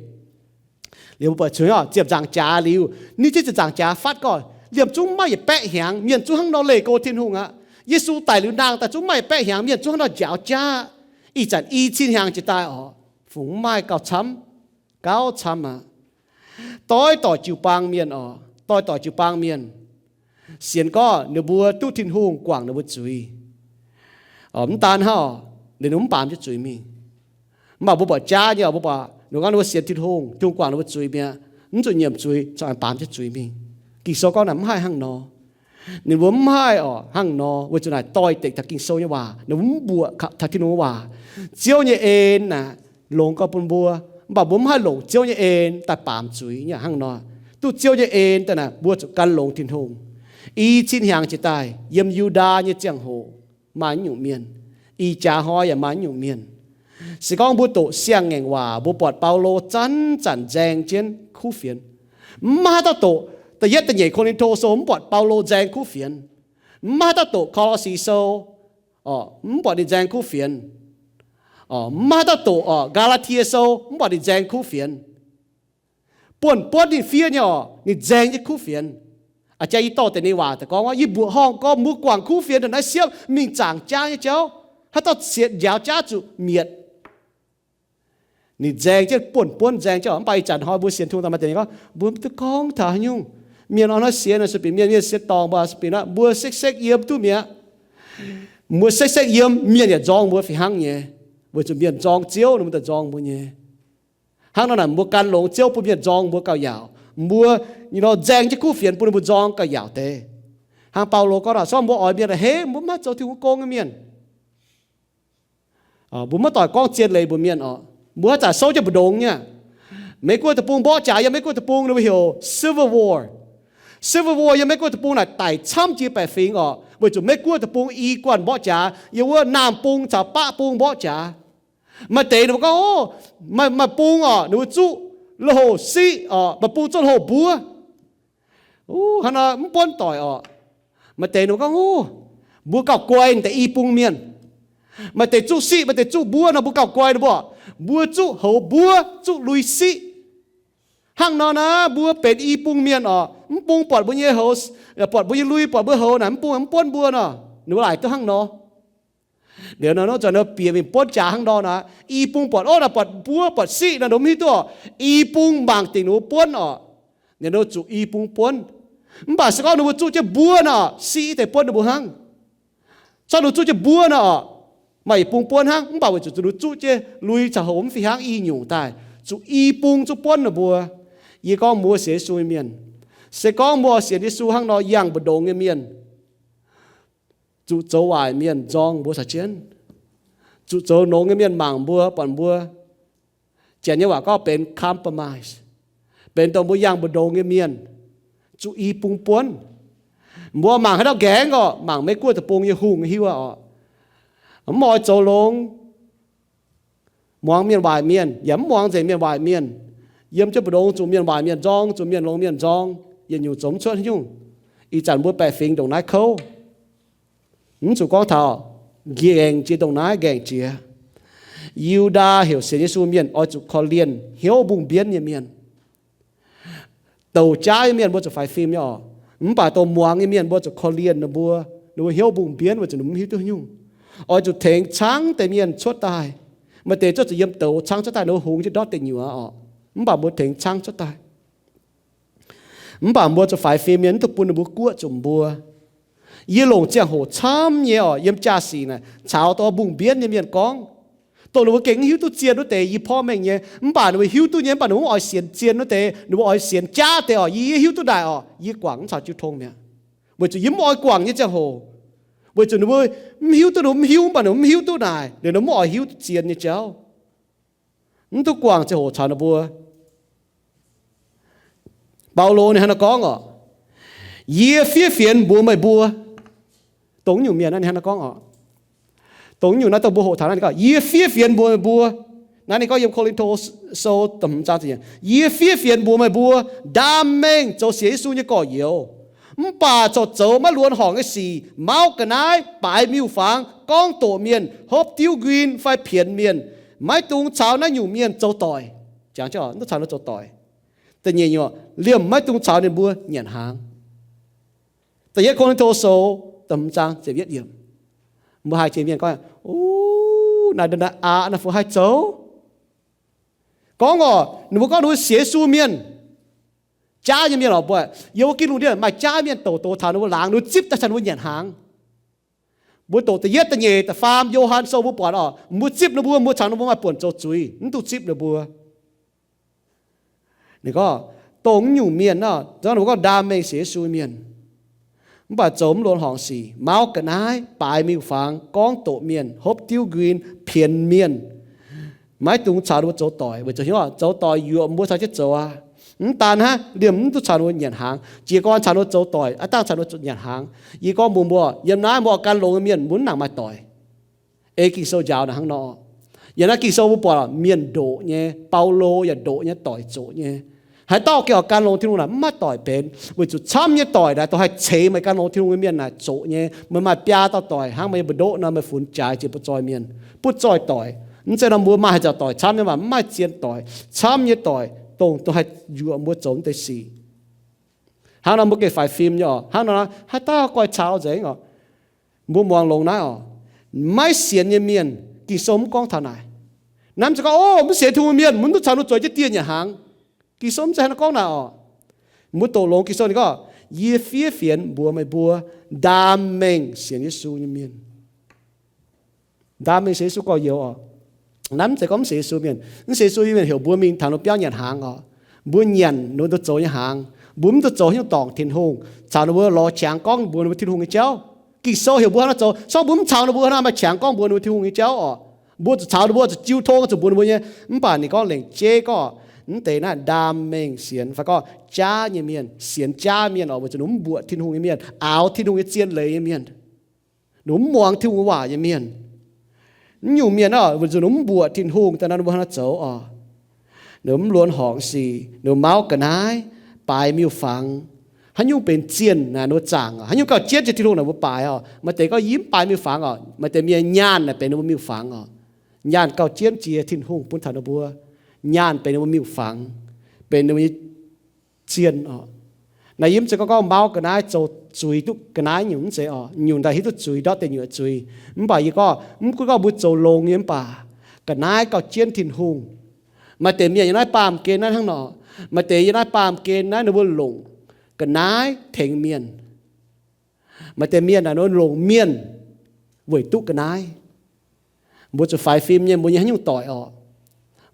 Liuz mbuo buatc cuotv ziepc nzaangc jaax liuz, ninh ziex ziepc nzaangc jaax fatv gorngv liemh zungv maiv yietc baeqv hnyangx, mienh zungv hnangv nor leih go Tin-Hungh aqv. Yesu daic liuz naang daaih zungv maiv yietc baeqv hnyangx, mienh zungv hnangv nor njaaux jaav. Ih zanc i cin hnyangx jiex daaih orqc, fungc mv maaih gauh camv, gauh camv aqv. Doix-doix jiu-baang mienh orqc, doix-doix jiu-baang mienh sienx gorngv ninh mbuo duqv Tin-Hungh guangc ninh mbuo zuiz. Mv daan hnangv, ninh mbuo mv baamz jienv zuiz mingh. Mv baac mbuo buatc jaav nyei, mbuo buatc ninh gorngv ninh mbuo sienx Tin-Hungh, Tin-Hungh guangc ninh mbuo zuiz mi'aqv, mv zuqc nyiemc zuiz, corc baamz jienv zuiz mingh. Ging-Sou gorngv naaic mv haih hnangv nor. Ninh mbuo mv haih orqc hnangv nor, weic zuqc naaic doix-dekc taux Ging-Sou nyei waac, ninh mbuo mv mbuoqc taux Tin-Hungh nyei waac. Ziouv nyei en naaic longx gau bun mbuo, mv baac mbuo mv haih longc Ziouv nyei en daaih baamz zuiz nyei hnangv nor. Duqv Ziouv nyei en daaih naaic mbuo zuqc gan longx Tin-Hungh. I cin hnyangx jiex daaih yiem Yu^ndaa nyei ziangh hoc maaih nyungc mienh, ih jaax hnoi yaac maaih nyungc mienh. Se gorngv mbuo doqc Siang-Ngaengc Waac, mbuo buatc Baulo zanc-zanc nzaeng jienv kuv fienx. Mv maaih haaix dauh doqc da'yietv da'nyeic Ko^lin^to Sou mv buatc Baulo nzaeng kuv fienx. Mv maaih haaix dauh doqc Ko^lo^si Sou, mv buatc ninh nzaeng kuv fienx. Mv maaih haaix dauh doqc Gaa^laa^tie Sou, mv buatc ninh nzaeng kuv fienx. Buonv-buonv ninh fiev nyei orqc, ninh nzaeng nyei kuv fienx. A'jang yie dorh deix ninh waac daaih gorngv, yie mbuoqc horngh gorngv mbuo guangc kuv fienx ndongc naaiv siepv mingh zaangc jaav nyei jauv, haaix dauh sienx njaaux jaav zuqc mietc. Ninh nzaeng jienv buonv-buonv nzaeng jienv orqc. Mv baac ih zanc hnoi mbuo sienx Tin-Hungh daaih maaih deix ninh gorngv, mbuo mv duqv gorngv taux haaix nyungc. Mienh oix nor sienx sueih binc mienh, mienh sienx dorngc mbuo sueih binc aqv, mbuo sekv-sekv yiem duqv mi'aqv. Mbuo sekv-sekv yiem, mienh yaac nzorng mbuo fih hnangv nyei, weic zuqc mienh nzorng Ziouv nor mbuo daaih nzorng mbuo nyei. Hnangv nor naaic mbuo gan longx Ziouv bun mienh nzorng mbuo gauh yaauc. Mbuo nor nzaeng jienv kuv fienx bun ninh mbuo nzorng gauh yaauc deix. Hnangv Baulo gorngv naaic, se gorngv mbuo oix mienh hei, mbuo maiv zoux Tin-Hungh gong nyei mienh. Mbuo maiv doic gorngv zien leiz mbuox mienh orqc. Mbuo haaix zanc souv jienv mbu'ndongx nyei, Meiv-Guoqv deic-bung mborqv jaax yiem Meiv-Guoqv deic-bung ninh mbuo heuc Civil War. Civil War yiem Meiv-Guoqv deic-bung naaic daic camv jiex baeqc fingx orqc, weic zuqc Meiv-Guoqv deic-bung i guanh mborqv jaax, yiem wuov Naamh Bung caux Baqv Bung mborqv jaax. Maaih deix ninh mbuo gorngv, o, maaih, maaih bung orqc, ninh mbuo zuqv lui-houx siqv orqc, maaih bung zuqv lui-houx mbuov. Hnangv nor mv buonv doic orqc. Maaih deix ninh mbuo gorngv, o, mbuo gauh guai deix i bung mienh. Maaih deix zuqv siqv, maaih deix zuqv mbuov nor mbuo gauh guai ninh mbuo, mbuo zuqv houx mbuov, zuqv lui siqv. Hnangv nor naaic mbuo benx i bung mienh orqc, mv bung buatc mbuo nyei houx, buatc mbuo nyei lui, buatc mbuo houx naaic, mv bung mv buonv mbuo nor, ninh mbuo laaic duqv hnangv nor. Liuz nor, nor zanc nor bieqc mingh buonv jaax hnangv nor naaic, i bung buatc, o, naaic buatc mbuov buatc siqv naaic, ninh mv hiuv duqv orqc. I bung mangc dingc ninh mbuo buonv orqc, ninh mbuo zuqc i bung buonv. Mv baac se gorngv ninh mbuo zuqv jienv mbuov nor, siqv deix buonv ninh mbuo hnangv. Se gorngv ninh mbuo zuqv jienv mbuov nor orqc, maaih i bung buonv hnangv, mv baac weic zuqc ninh mbuo zuqv jienv lui caux houx mv fih hnangv i nyungc daaih, zuqc i bung zuqv buonv ninh mbuo. Yie gorngv mbuo sienx Yesu nyei mienh, se gorngv mbuo sienx Yesu hnangv nor yangh mbu'ndongx nyei mienh, zuqc zoux waaic mienh nzorng mbuo caux jienv, zuqc zoux nongx nyei mienh mangc mbuo, buatc mbuo, Janx nyei waac gorngv benx compromise, benx dongh mbuo yangh mbu'ndongx nyei mienh, zuqc i bung buonv. Mbuo mangc haaix dauh nqaengv orqc, mangc Meiv-Guoqv deic-bung nyei hungh hiuv aqv orqc, mv oix zoux longx, muangx mienh waaic mienh, yaac mv muangx nzengc mienh waaic mienh, yiem jienv mbu'ndongx zuqc mienh waaic mienh nzorng, zuqc mienh longx mienh nzorng, yietc nyungc zoux mv cuotv nyungc. Ih zanc mbuo baeqc fingx ndongc naaiv kouv. Mv zuqc gorngv taux nqaengc jiex ndongc naaiv nqaengc jiex. Yu^ndaa heuc sienx Yesu mienh oix zuqc korv-lienh hnyouv mbungh mbienv nyei mienh. Douc jaav nyei mienh mbuo zuqc faix fim nyei orqc, mv baac dongh muangx nyei mienh mbuo zuqc korv-lienh ninh mbuo, ninh mbuo hnyouv mbungh mbienv weic zuqc ninh mbuo mv hiuv duqv nyungc. Oix zuqc tengx caangv deix mienh cuotv daaih. Maaih deix zuqc yiem douz caangv cuotv daaih, ninh mbuo hungx jienv ndortv deic nyuoz orqc, mv baac mbuo tengx caangv cuotv daaih. Mv baac mbuo zuqc faix fim nyei, mv duqv bun ninh mbuo guoqv zuqc mbuo. Yie longc ziangh hoc camv nyei orqc, yiem jaa-sic naaic caux dongh mbungh mbienv nyei mienh gorngv, dongh ninh mbuo gengh mv hiuv duqv zien wuov deix yie porv mengh nyei, mv baac ninh mbuo hiuv duqv nyei, mv baac ninh mbuo mv oix sienx zien wuov deix, ninh mbuo oix sienx jaav deix orqc. Yie, yie hiuv duqv naaic orqc, yie guangc mv caux jiu tong mi'aqv, weic zuqc yie mv oix guangc nyei ziangh hoc. Weic zuqc ninh mbuo mv hiuv duqv, ninh mbuo mv hiuv, mv baac ninh mbuo mv hiuv duqv naaic, liuz ninh mbuo mv oix hiuv duqv zien nyei jauv. Mv duqv guangc ziangh hoc caux ninh mbuo. Baulo ninh hnangv naaiv gorngv orqc, yie fiev fienx mbuox meih mbuo. Dongh nyungc mienh naaiv ninh hnangv naaiv gorngv orqc. Dongh nyungc naaiv dongh mbuo hoqc taux naaiv ninh gorngv, yie fiev fienx mbuox meih mbuo. Naaiv ninh gorngv yiem Ko^lin^to Sou da'hmz zaang ziepc nyeic, yie fiev fienx mbuox meih mbuo, ndaam mengh zoux sienx Yesu nyei gorx-youz, mv baac corc zoux maiv luonx horngc nyei sic, mauv ga'naaiv, baaix miuc-fangx, gorngv doqc mienh, hopv diuv nquin fai pienx mienh, maiv dungx caux naaiv nyungc mienh zoux doic. Jangx jienv mv dungx caux ninh zoux doic. Da'nyeic nyungc, liemh maiv dungx caux ninh mbuo nyanc hnaangx. Da'yietv Ko^lin^to Sou da'hmz zaang ziepc yietv yiemc. Mbuo haih jiex mienh gorngv, o, naaiv naaiv aqv, naaiv fu haih zoux? Gorngv orqc, ninh mbuo gorngv ninh mbuo sienx Yesu mienh, jaav nyei mienh orqc, mbuo, yiem wuov Ginv-Lungh ndiev maaih jaav mienh douc doz taux ninh mbuo laangz, ninh mbuo zipv daaih caux ninh mbuo nyanc hnaangx. Mbuo doqc da'yietv, da'nyeic, da'faam Yo^han Sou mbuo buatc orqc, mbuo zipv ninh mbuo, mbuo caux ninh mbuo maaih buonc zoux zuiz, mv dungx zipv ninh mbuo. Ninh gorngv, dongh nyungc mienh nor, ninh mbuo gorngv ndaam mengh sienx Yesu mienh, mv baac zoux mv luonx horngc sic, mauv ga'naaiv, baaix miuc-fangx, gorngv doqc mienh, hopv diuv nquin, pienx mienh, maiv dungx caux ninh mbuo zoux doic. Weic zuqc hnyouv zoux doic yuoqc mbuo caux jienv zoux aqv. Mv daan hnangv, liemh mv dungx caux ninh mbuo nyanc hnaangx. Jiez gorn caux ninh mbuo zoux doic, aav dangh caux ninh mbuo nyanc hnaangx. Yie gorngv mbuox mbuo, yiem naaiv mbuo oix gan longx nyei mienh mbuo mv nangc maaih doic. Ei Ging-Sou njaaux naaic hnangv nor. Yiem naaiv Ging-Sou mbuo buatc mienh ndoqc nyei, Baulo yaac ndoqc nyei, doic zoqc nyei. Haaix dauh gengh oix gan longx Tin-Hungh naaic, mv maaih doic benx, weic zuqc camv nyei doic naaic, dongh haih ceix meih gan longx Tin-Hungh nyei mienh naaic zoqc nyei. Meih maaih biaa dauh doic hnangv meih nyei mbu'ndoqv nor, meih funx jaaix jiex butv zoih mienh, butv zoih doic. Mv zeiz nor mbuo maaih haaix zanc doic camv nyei, mv baac mv maaih zien doic, camv nyei doic, dongh, dongh haih njuoqc mbuo zoux mv deix sic. Hnangv nor mbuo gengh faix fim nyei oc. Hnangv nor, haaix dauh goiv caux nzengc oc. Mbuo muangx longx naaiv oc. Maiv sienx nyei mienh, Ging-Sou mv gorngv taux naaic. Naaiv mv zeiz gorngv, o, mv sienx Tin-Hungh mienh, mv duqv caux ninh zueiz jienv dieh nyei hnaangx. Ging-Sou mv zeiz hnangv nor gorngv naaic oc. Mbuo doqc longx Ging-Sou ninh gorngv, yie fiev fienx mbuox meih mbuo, ndaam mengh sienx Yesu nyei mienh. Ndaam mengh sienx Yesu gorx-youz oc. Naaiv mv zeiz gorngv mv sienx Yesu mienh. Mv sienx Yesu mienh heuc mbuo mingh taux ninh biauv nyanc hnaangx oc. Mbuo nyanc ninh mbuo duqv zoux nyei hnaangx. Mbuo mv duqv zoux haaix nyungc dorngc Tin-Hungh, caux ninh mbuo lorz qangx gorngv mbuox ninh mbuo Tin-Hungh nyei jauv. Ging-Sou heuc mbuo hnangv naaiv zoux, se gorngv mbuo mv caux ninh mbuo hnangv, maaih qangx gorngv mbuox ninh mbuo Tin-Hungh nyei jauv oc. Mbuo zuqc caux ninh mbuo, zuqc jiu tong, zuqc mbuox ninh mbuo nyei. Mv baac ninh gorngv lengc jeiv gorngv, mv deix naaiv ndaam mengh sienx, fai gorngv jaav nyei mienh, sienx jaav mienh oc, weic zuqc ninh mv mbuoqc Tin-Hungh nyei mienh, aaux Tin-Hungh nyei zien leiz nyei mienh, ninh mv muangx Tin-Hungh waac nyei mienh. Mv nyungc mienh oc, weic zuqc ninh mv mbuoqc Tin-Hungh daaih nor, ninh mbuo hnangv naaiv zoux oc. Ninh mv luonx horngc sic, ninh mauv ga'naaiv, baaix miuc-fangx. Haaix nyungc benx zienh naaic ninh mbuo zaangc oc. Haaix nyungc gauh jienv jiex Tin-Hungh naaic mbuo baaix oc. Maaih deix gorngv yie mv baaix miuc-fangx oc. Maaih deix mienh nyaanh naaic benx ninh mbuo miuc-fangx oc. Nyaanh gauh jienv jiex Tin-Hungh bun taux ninh mbuo. Nyaanh benx ninh mbuo miuc-fangx, benx ninh mbuo nyei zienh oc. Naaiv yie mv zeiz gorngv gorngv mauv ga'naaiv zoux zuiz duqv ga'naaiv nyungc mv zeiz oc. Nyungc daaih hiuv duqv zuiz ndortv deic nyuoqc zuiz. Mv baac yie gorngv, mv gunv gorngv mbuo zoux longx nyei mv baac ga'naaiv gauh jienv Tin-Hungh. Maaih deix mienh yiem naaiv baamh gen naaiv hnangv nor. Maaih deix yiem naaiv baamh gen naaiv ninh mbuo longc ga'naaiv tengx mienh. Maaih deix mienh naaic ninh mbuo longc mienh weic duqv ga'naaiv. Mbuo zuqc faix fim nyei mbuo nyei haaix nyungc doic oc.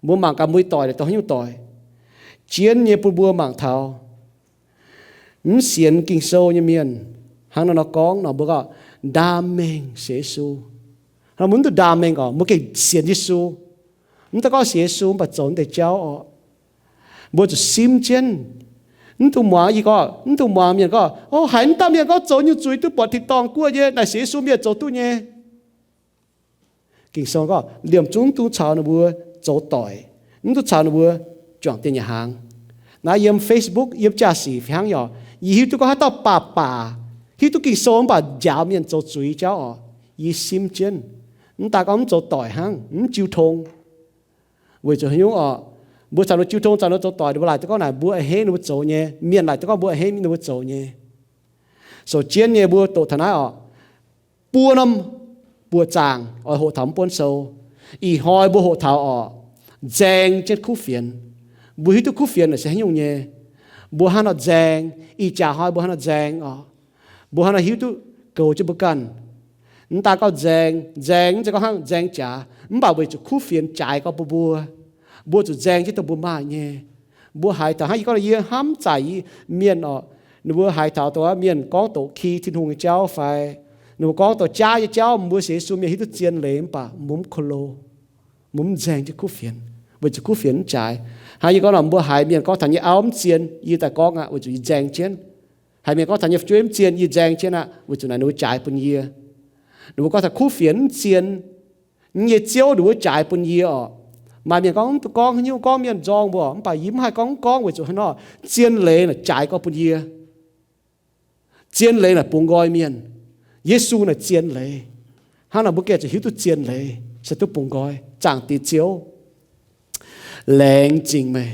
Mbuo mangc gaax mbuo nyei doic naaic dongh haaix nyungc doic. Jienv nyei bun mbuo mangc taux mv sienx Ging-Sou nyei mienh hnangv nor nor gorngv nor, mbuo gorngv ndaam mengh sienx Yesu. Hnangv mbuo mv duqv ndaam mengh oc, mbuo gengh sienx Yesu. Mv daan gorngv sienx Yesu mv baac zoux mv deix jauv oc. Mbuo zuqc simv jienv. Mv dungx muangx, yie gorngv, mv dungx muangx mienh gorngv, o, haiz mv dauh mienh gorngv zoux nyungc zuiz duqv buatc tin-dorngh guoqv nyei, naaic sienx Yesu mienh zoux duqv nyei. Ging-Sou gorngv liemh zungv mv dungx caux ninh mbuo zoux doic, mv dungx caux ninh mbuo juangc dieh nyei hnaangx. Naaiv yiem Facebook, yiem jaa-sic fih hnangv yaac, yie hiuv duqv gorngv haaix dauh baac baac hiuv duqv Ging-Sou mv baac njaaux mienh zoux zuiz jauv oc, yie simv jienv. Mv daan gorngv mv zoux doic hnangv, mv jiu tong. Weic zuqc haaix nyungc oc? Mbuo caux ninh jiu tong, caux ninh zoux doic, ninh mbuo laaic duqv gorngv naaic mbuo a'hneiv ninh mbuo zoux nyei. Mienh laaic duqv gorngv mbuo a'hneiv ninh mbuo zoux nyei. Sou jienv nyei mbuo doqc taux naaiv oc. Buo norm buoqc zaangc oix hoqc taux mv buonv sou. Ih hnoi mbuo hoqc taux oc, nzaeng jienv kuv fienx. Mbuo hiuv duqv kuv fienx naaic se haaix nyungc nyei. Mbuo hnangv nor nzaeng, ih jaax hnoi mbuo hnangv nor nzaeng oc. Mbuo hnangv nor hiuv duqv goux jienv mbuo ganh. Mv daan gorngv nzaeng, nzaeng mv zeiz gorngv hnangv nzaeng jaax, mv baac weic zuqc kuv fienx jaaix gorx bun mbuo. Mbuo zuqc nzaeng jienv dongh mbuo maaih nyei. Mbuo haiz taux hnangv yie gorngv, yie hnamv zaaic yie mienh oc. Ninh mbuo haiz taux dongh mienh gorngv doqc ki Tin-Hungh nyei jauv fai ninh mbuo gorngv doqc jaav nyei jauv, mbuo sienx Yesu mienh hiuv duqv zien leiz mv baac mbuo mv ko lo, mbuo mv nzaeng jienv kuv fienx, weic zuqc kuv fienx mv jaaix. Hnangv yie gorngv nor, mbuo haiz mienh gorngv taux nyei auv mv zien, yie daaih gorngv aqv, weic zuqc yie nzaeng jienv. Haiz mienh gorngv taux nyei fu'jueiv mv zien, yie nzaeng jienv aqv, weic zuqc naaic ninh mbuo jaaix bun yie. Ninh mbuo gorngv taux kuv fienx mv zien, nyei ziouv ninh mbuo jaaix bun yie oc. Maaih mienh gorngv, mv duqv gorngv haaix nyungc, gorngv mienh nzorng mbuo, mv baac yie mv haih gorngv mv gorngv, weic zuqc hnangv nor, zien leiz naaic jaaix gorx bun yie. Zien leiz naaic bungx nqoi mienh. Yesu naaic zien leiz. Hnangv naaic mbuo gengh zuqc hiuv duqv zien leiz se duqv bungx nqoi Zaangc Diex Ziouv. Laengz zingh meih.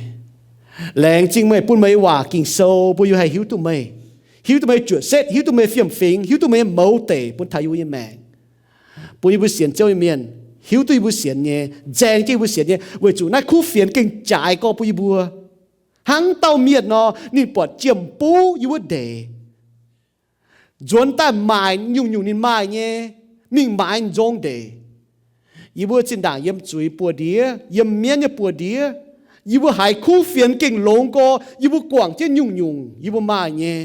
Laengz zingh meih bun meih waac Ging-Sou bun yie haih hiuv duqv meih. Hiuv duqv meih juoqc setv, hiuv duqv meih fiem-fingx, hiuv duqv meih mouz deic bun taux yie mbuo nyei maengc. Bun yie mbuo sienx Ziouv nyei mienh hiuv duqv yie mbuo sienx nyei, nzaeng jienv yie mbuo sienx nyei, weic zuqc naaiv kuv fienx gengh jaaix gorx bun yie mbuo. Hnangv dauh mienh nor, ninh buatc jiem-buv yiem wuov ndeic, nzuonx daaih maaic nyungc-nyungc ninh maaih nyei, mingh maaiz nzong ndeic. Yie mbuo zinh ndaangc yiem zuiz buoz-ndiev, yiem mienv nyei buoz-ndiev, yie mbuo haiz kuv fienx gengh longx gorx, yie mbuo guangc jienv nyungc-nyungc yie mbuo maaih nyei,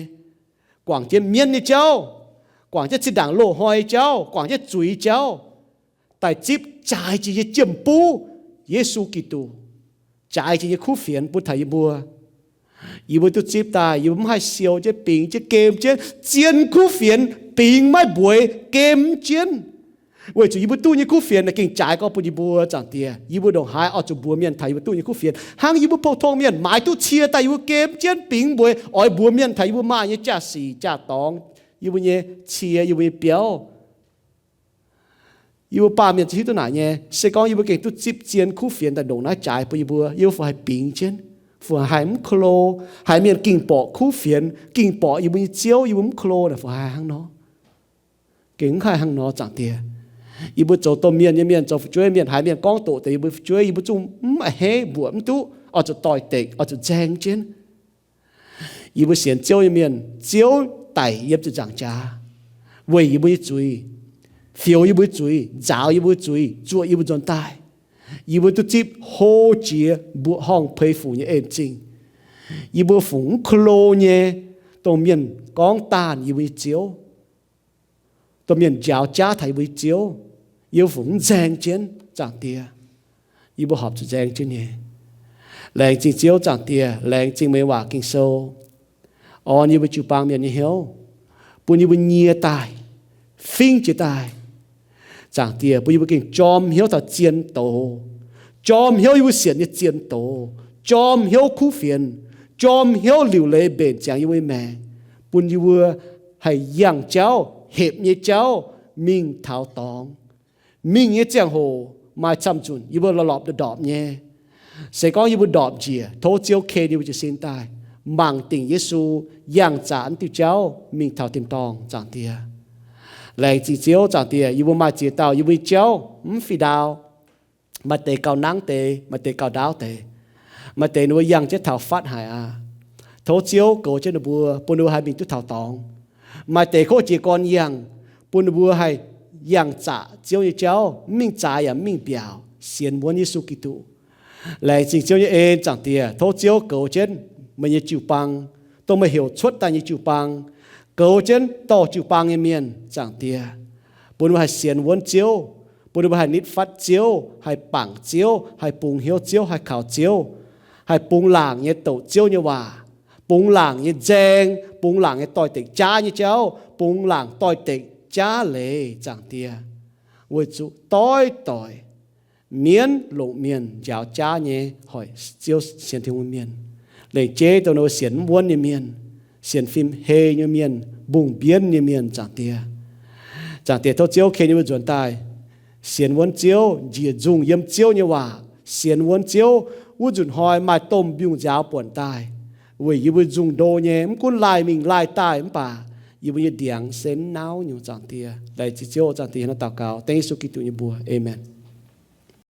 guangc jienv mienv nyei jauv, guangc jienv zinh ndaangc loz-hnoi jauv, guangc jienv zuiz jauv, daaih zipv jaaix jiex nyei jiem-buv, Yesu Giduc, jaaix jiex nyei kuv fienx bun taux yie mbuo. Yie mbuo duqv zipv daaih, yie mbuo mv haih siou jienv, bingx jienv, gem jienv, zien kuv fienx bingx maiv mbueiz, gem jienv. Weic zuqc yie mbuo duqv nyei kuv fienx naaic gengh jaaix gorngv bun yie mbuo, Zaangc Diex. Yie mbuo ndongc haaix oix zuqc mbuox mienh taux yie mbuo duqv nyei kuv fienx, hnangv yie mbuo pou-tong mienh maaiz duqv cie daaih yie mbuo gemh jienv bingx mbuox oix mbuox mienh taux yie mbuo maaih nyei jaa-sic jaa-dorngx, yie mbuo nyei cie, yie mbuo nyei biauv. Yie mbuo baamh mienh ziouc hiuv duqv naaic nyei. Se gorngv yie mbuo gengh duqv zipv zien kuv fienx daaih ndongc naaiv jaaix bun yie mbuo, yie mbuo fu haih bingx jienv, fu haih mv ko lo, haiz mienh ging borqc kuv fienx, ging borqc yie mbuo nyei Ziouv, yie mbuo mv ko lo naaic fu haih hnangv nor. Gengh mv haih hnangv nor, Zaangc Diex. Yie mbuo zoux domh mienh nyei mienh, zoux fu'jueiv mienh, haiz mienh gorngv doqc deix yie mbuo fu'jueiv, yie mbuo zungv mv a'hneiv mbuoqc mv duqv, oix zuqc doix-dekc, oix zuqc nzaeng jienv. Yie mbuo sienx Ziouv nyei mienh, Ziouv daic yiem ziepc nzaangc jaax weic yie mbuo nyei zuiz, fioux yie mbuo nyei zuiz, nzaaux yie mbuo nyei zuiz, zuoqc yie mbuo nzuonx daaih. Yie mbuo duqv zipv hlo jiex mbuoqc horngh peix fuc nyei en-zingh. Yie mbuo fungc mv ko lo nyei, dongh mienh gorngv daanh yie mbuo nyei Ziouv, dongh mienh njaaux jaav taux yie mbuo nyei Ziouv, yie mbuo fungc mv nzaeng jienv, Zaangc Diex. Yie mbuo horpc zuqc nzaeng jienv nyei. Laengz zingh Ziouv, Zaangc Diex, laengz zingh meih nyei waac Ging-Sou, orn yie mbuo jiu-baang mienh nyei hnyouv, bun yie mbuo nyie daaih, fingv jiex daaih. Zaangc Diex, bun yie mbuo gengh jorm hnyouv taux zien doz, jorm hnyouv yie mbuo sienx nyei zien doz, jorm hnyouv kuv fienx, jorm hnyouv liuc leiz mbenc ziangx yie mbuo nyei maengc, bun yie mbuo haih yangh jauv, hepc nyei jauv, mingh taux dorngx. Mingh nyei ziangh hoc maaih camv-nzunc yie mbuo lorpc ndorpc nyei. Se gorngv yie mbuo ndorpc njiec, tov Ziouv ken yie mbuo jiez sin daaih, mangc dingc Yesu, yangh zaqc naaiv diuh jauv mingh taux tin-dorngh, Zaangc Diex. Laengz zingh Ziouv, Zaangc Diex, yie mbuo maaih ziex dauh yie mbuo nyei jauv mv fih ndaauv. Maaih deix gauh nangv deix, maaih deix gauh ndaauv deix. Maaih deix ninh mbuo yangh jienv taux fatv haic aqv. Tov Ziouv goux jienv ninh mbuo, bun ninh mbuo haih mingh duqv taux dorngx. Maaih deix kov jiez gorn yangh, bun ninh mbuo haih yangh zaqc Ziouv nyei jauv, mv mingh zaaix yaac mv mingh mbiaauc, sienx wuonv Yesu Giduc. Laengz zingh Ziouv nyei en, Zaangc Diex. Tov Ziouv goux jienv meih nyei jiu-baang, dongh meih heuc cuotv daaih nyei jiu-baang, goux jienv dorh jiu-baang nyei mienh, Zaangc Diex, bun ninh mbuo haih sienx wuonv Ziouv, bun ninh mbuo haih nitv fatv Ziouv, haih bangc Ziouv, haih bungx hnyouv Ziouv, haih kaux Ziouv, haih bungx laangc nyei doqc Ziouv nyei waac, bungx laangc nyei nzaeng, bungx laangc nyei doix-dekc jaav nyei jauv, bungx laangc doix-dekc jaav leiz, Zaangc Diex, weic zuqc doix-doix mienv longc mienh njaaux jaav nyei hoic Ziouv sienx Tin-Hungh mienh, lengc jeiv dongh ninh mbuo sienx mv wuonv nyei mienh, sienx fim hei nyei mienh, mbungh mbienv nyei mienh, Zaangc Diex. Zaangc Diex, tov Ziouv ken yie mbuo nzuonx daaih sienx wuonv Ziouv, njiec nzungh yiem Ziouv nyei waac, sienx wuonv Ziouv, wuov nzunc hnoi maaih domh mbiungc nziaaux buonc daaih, weic yie mbuo nzungh ndo nyei, mv gunv laih mingh laih daaih mv baac yie mbuo nyei ndiangx se mv nauv nyungc, Zaangc Diex. Laengz zingh Ziouv, Zaangc Diex, hnangv naaiv daux gaux dengv Yesu Giduc nyei mbuox. Aamen.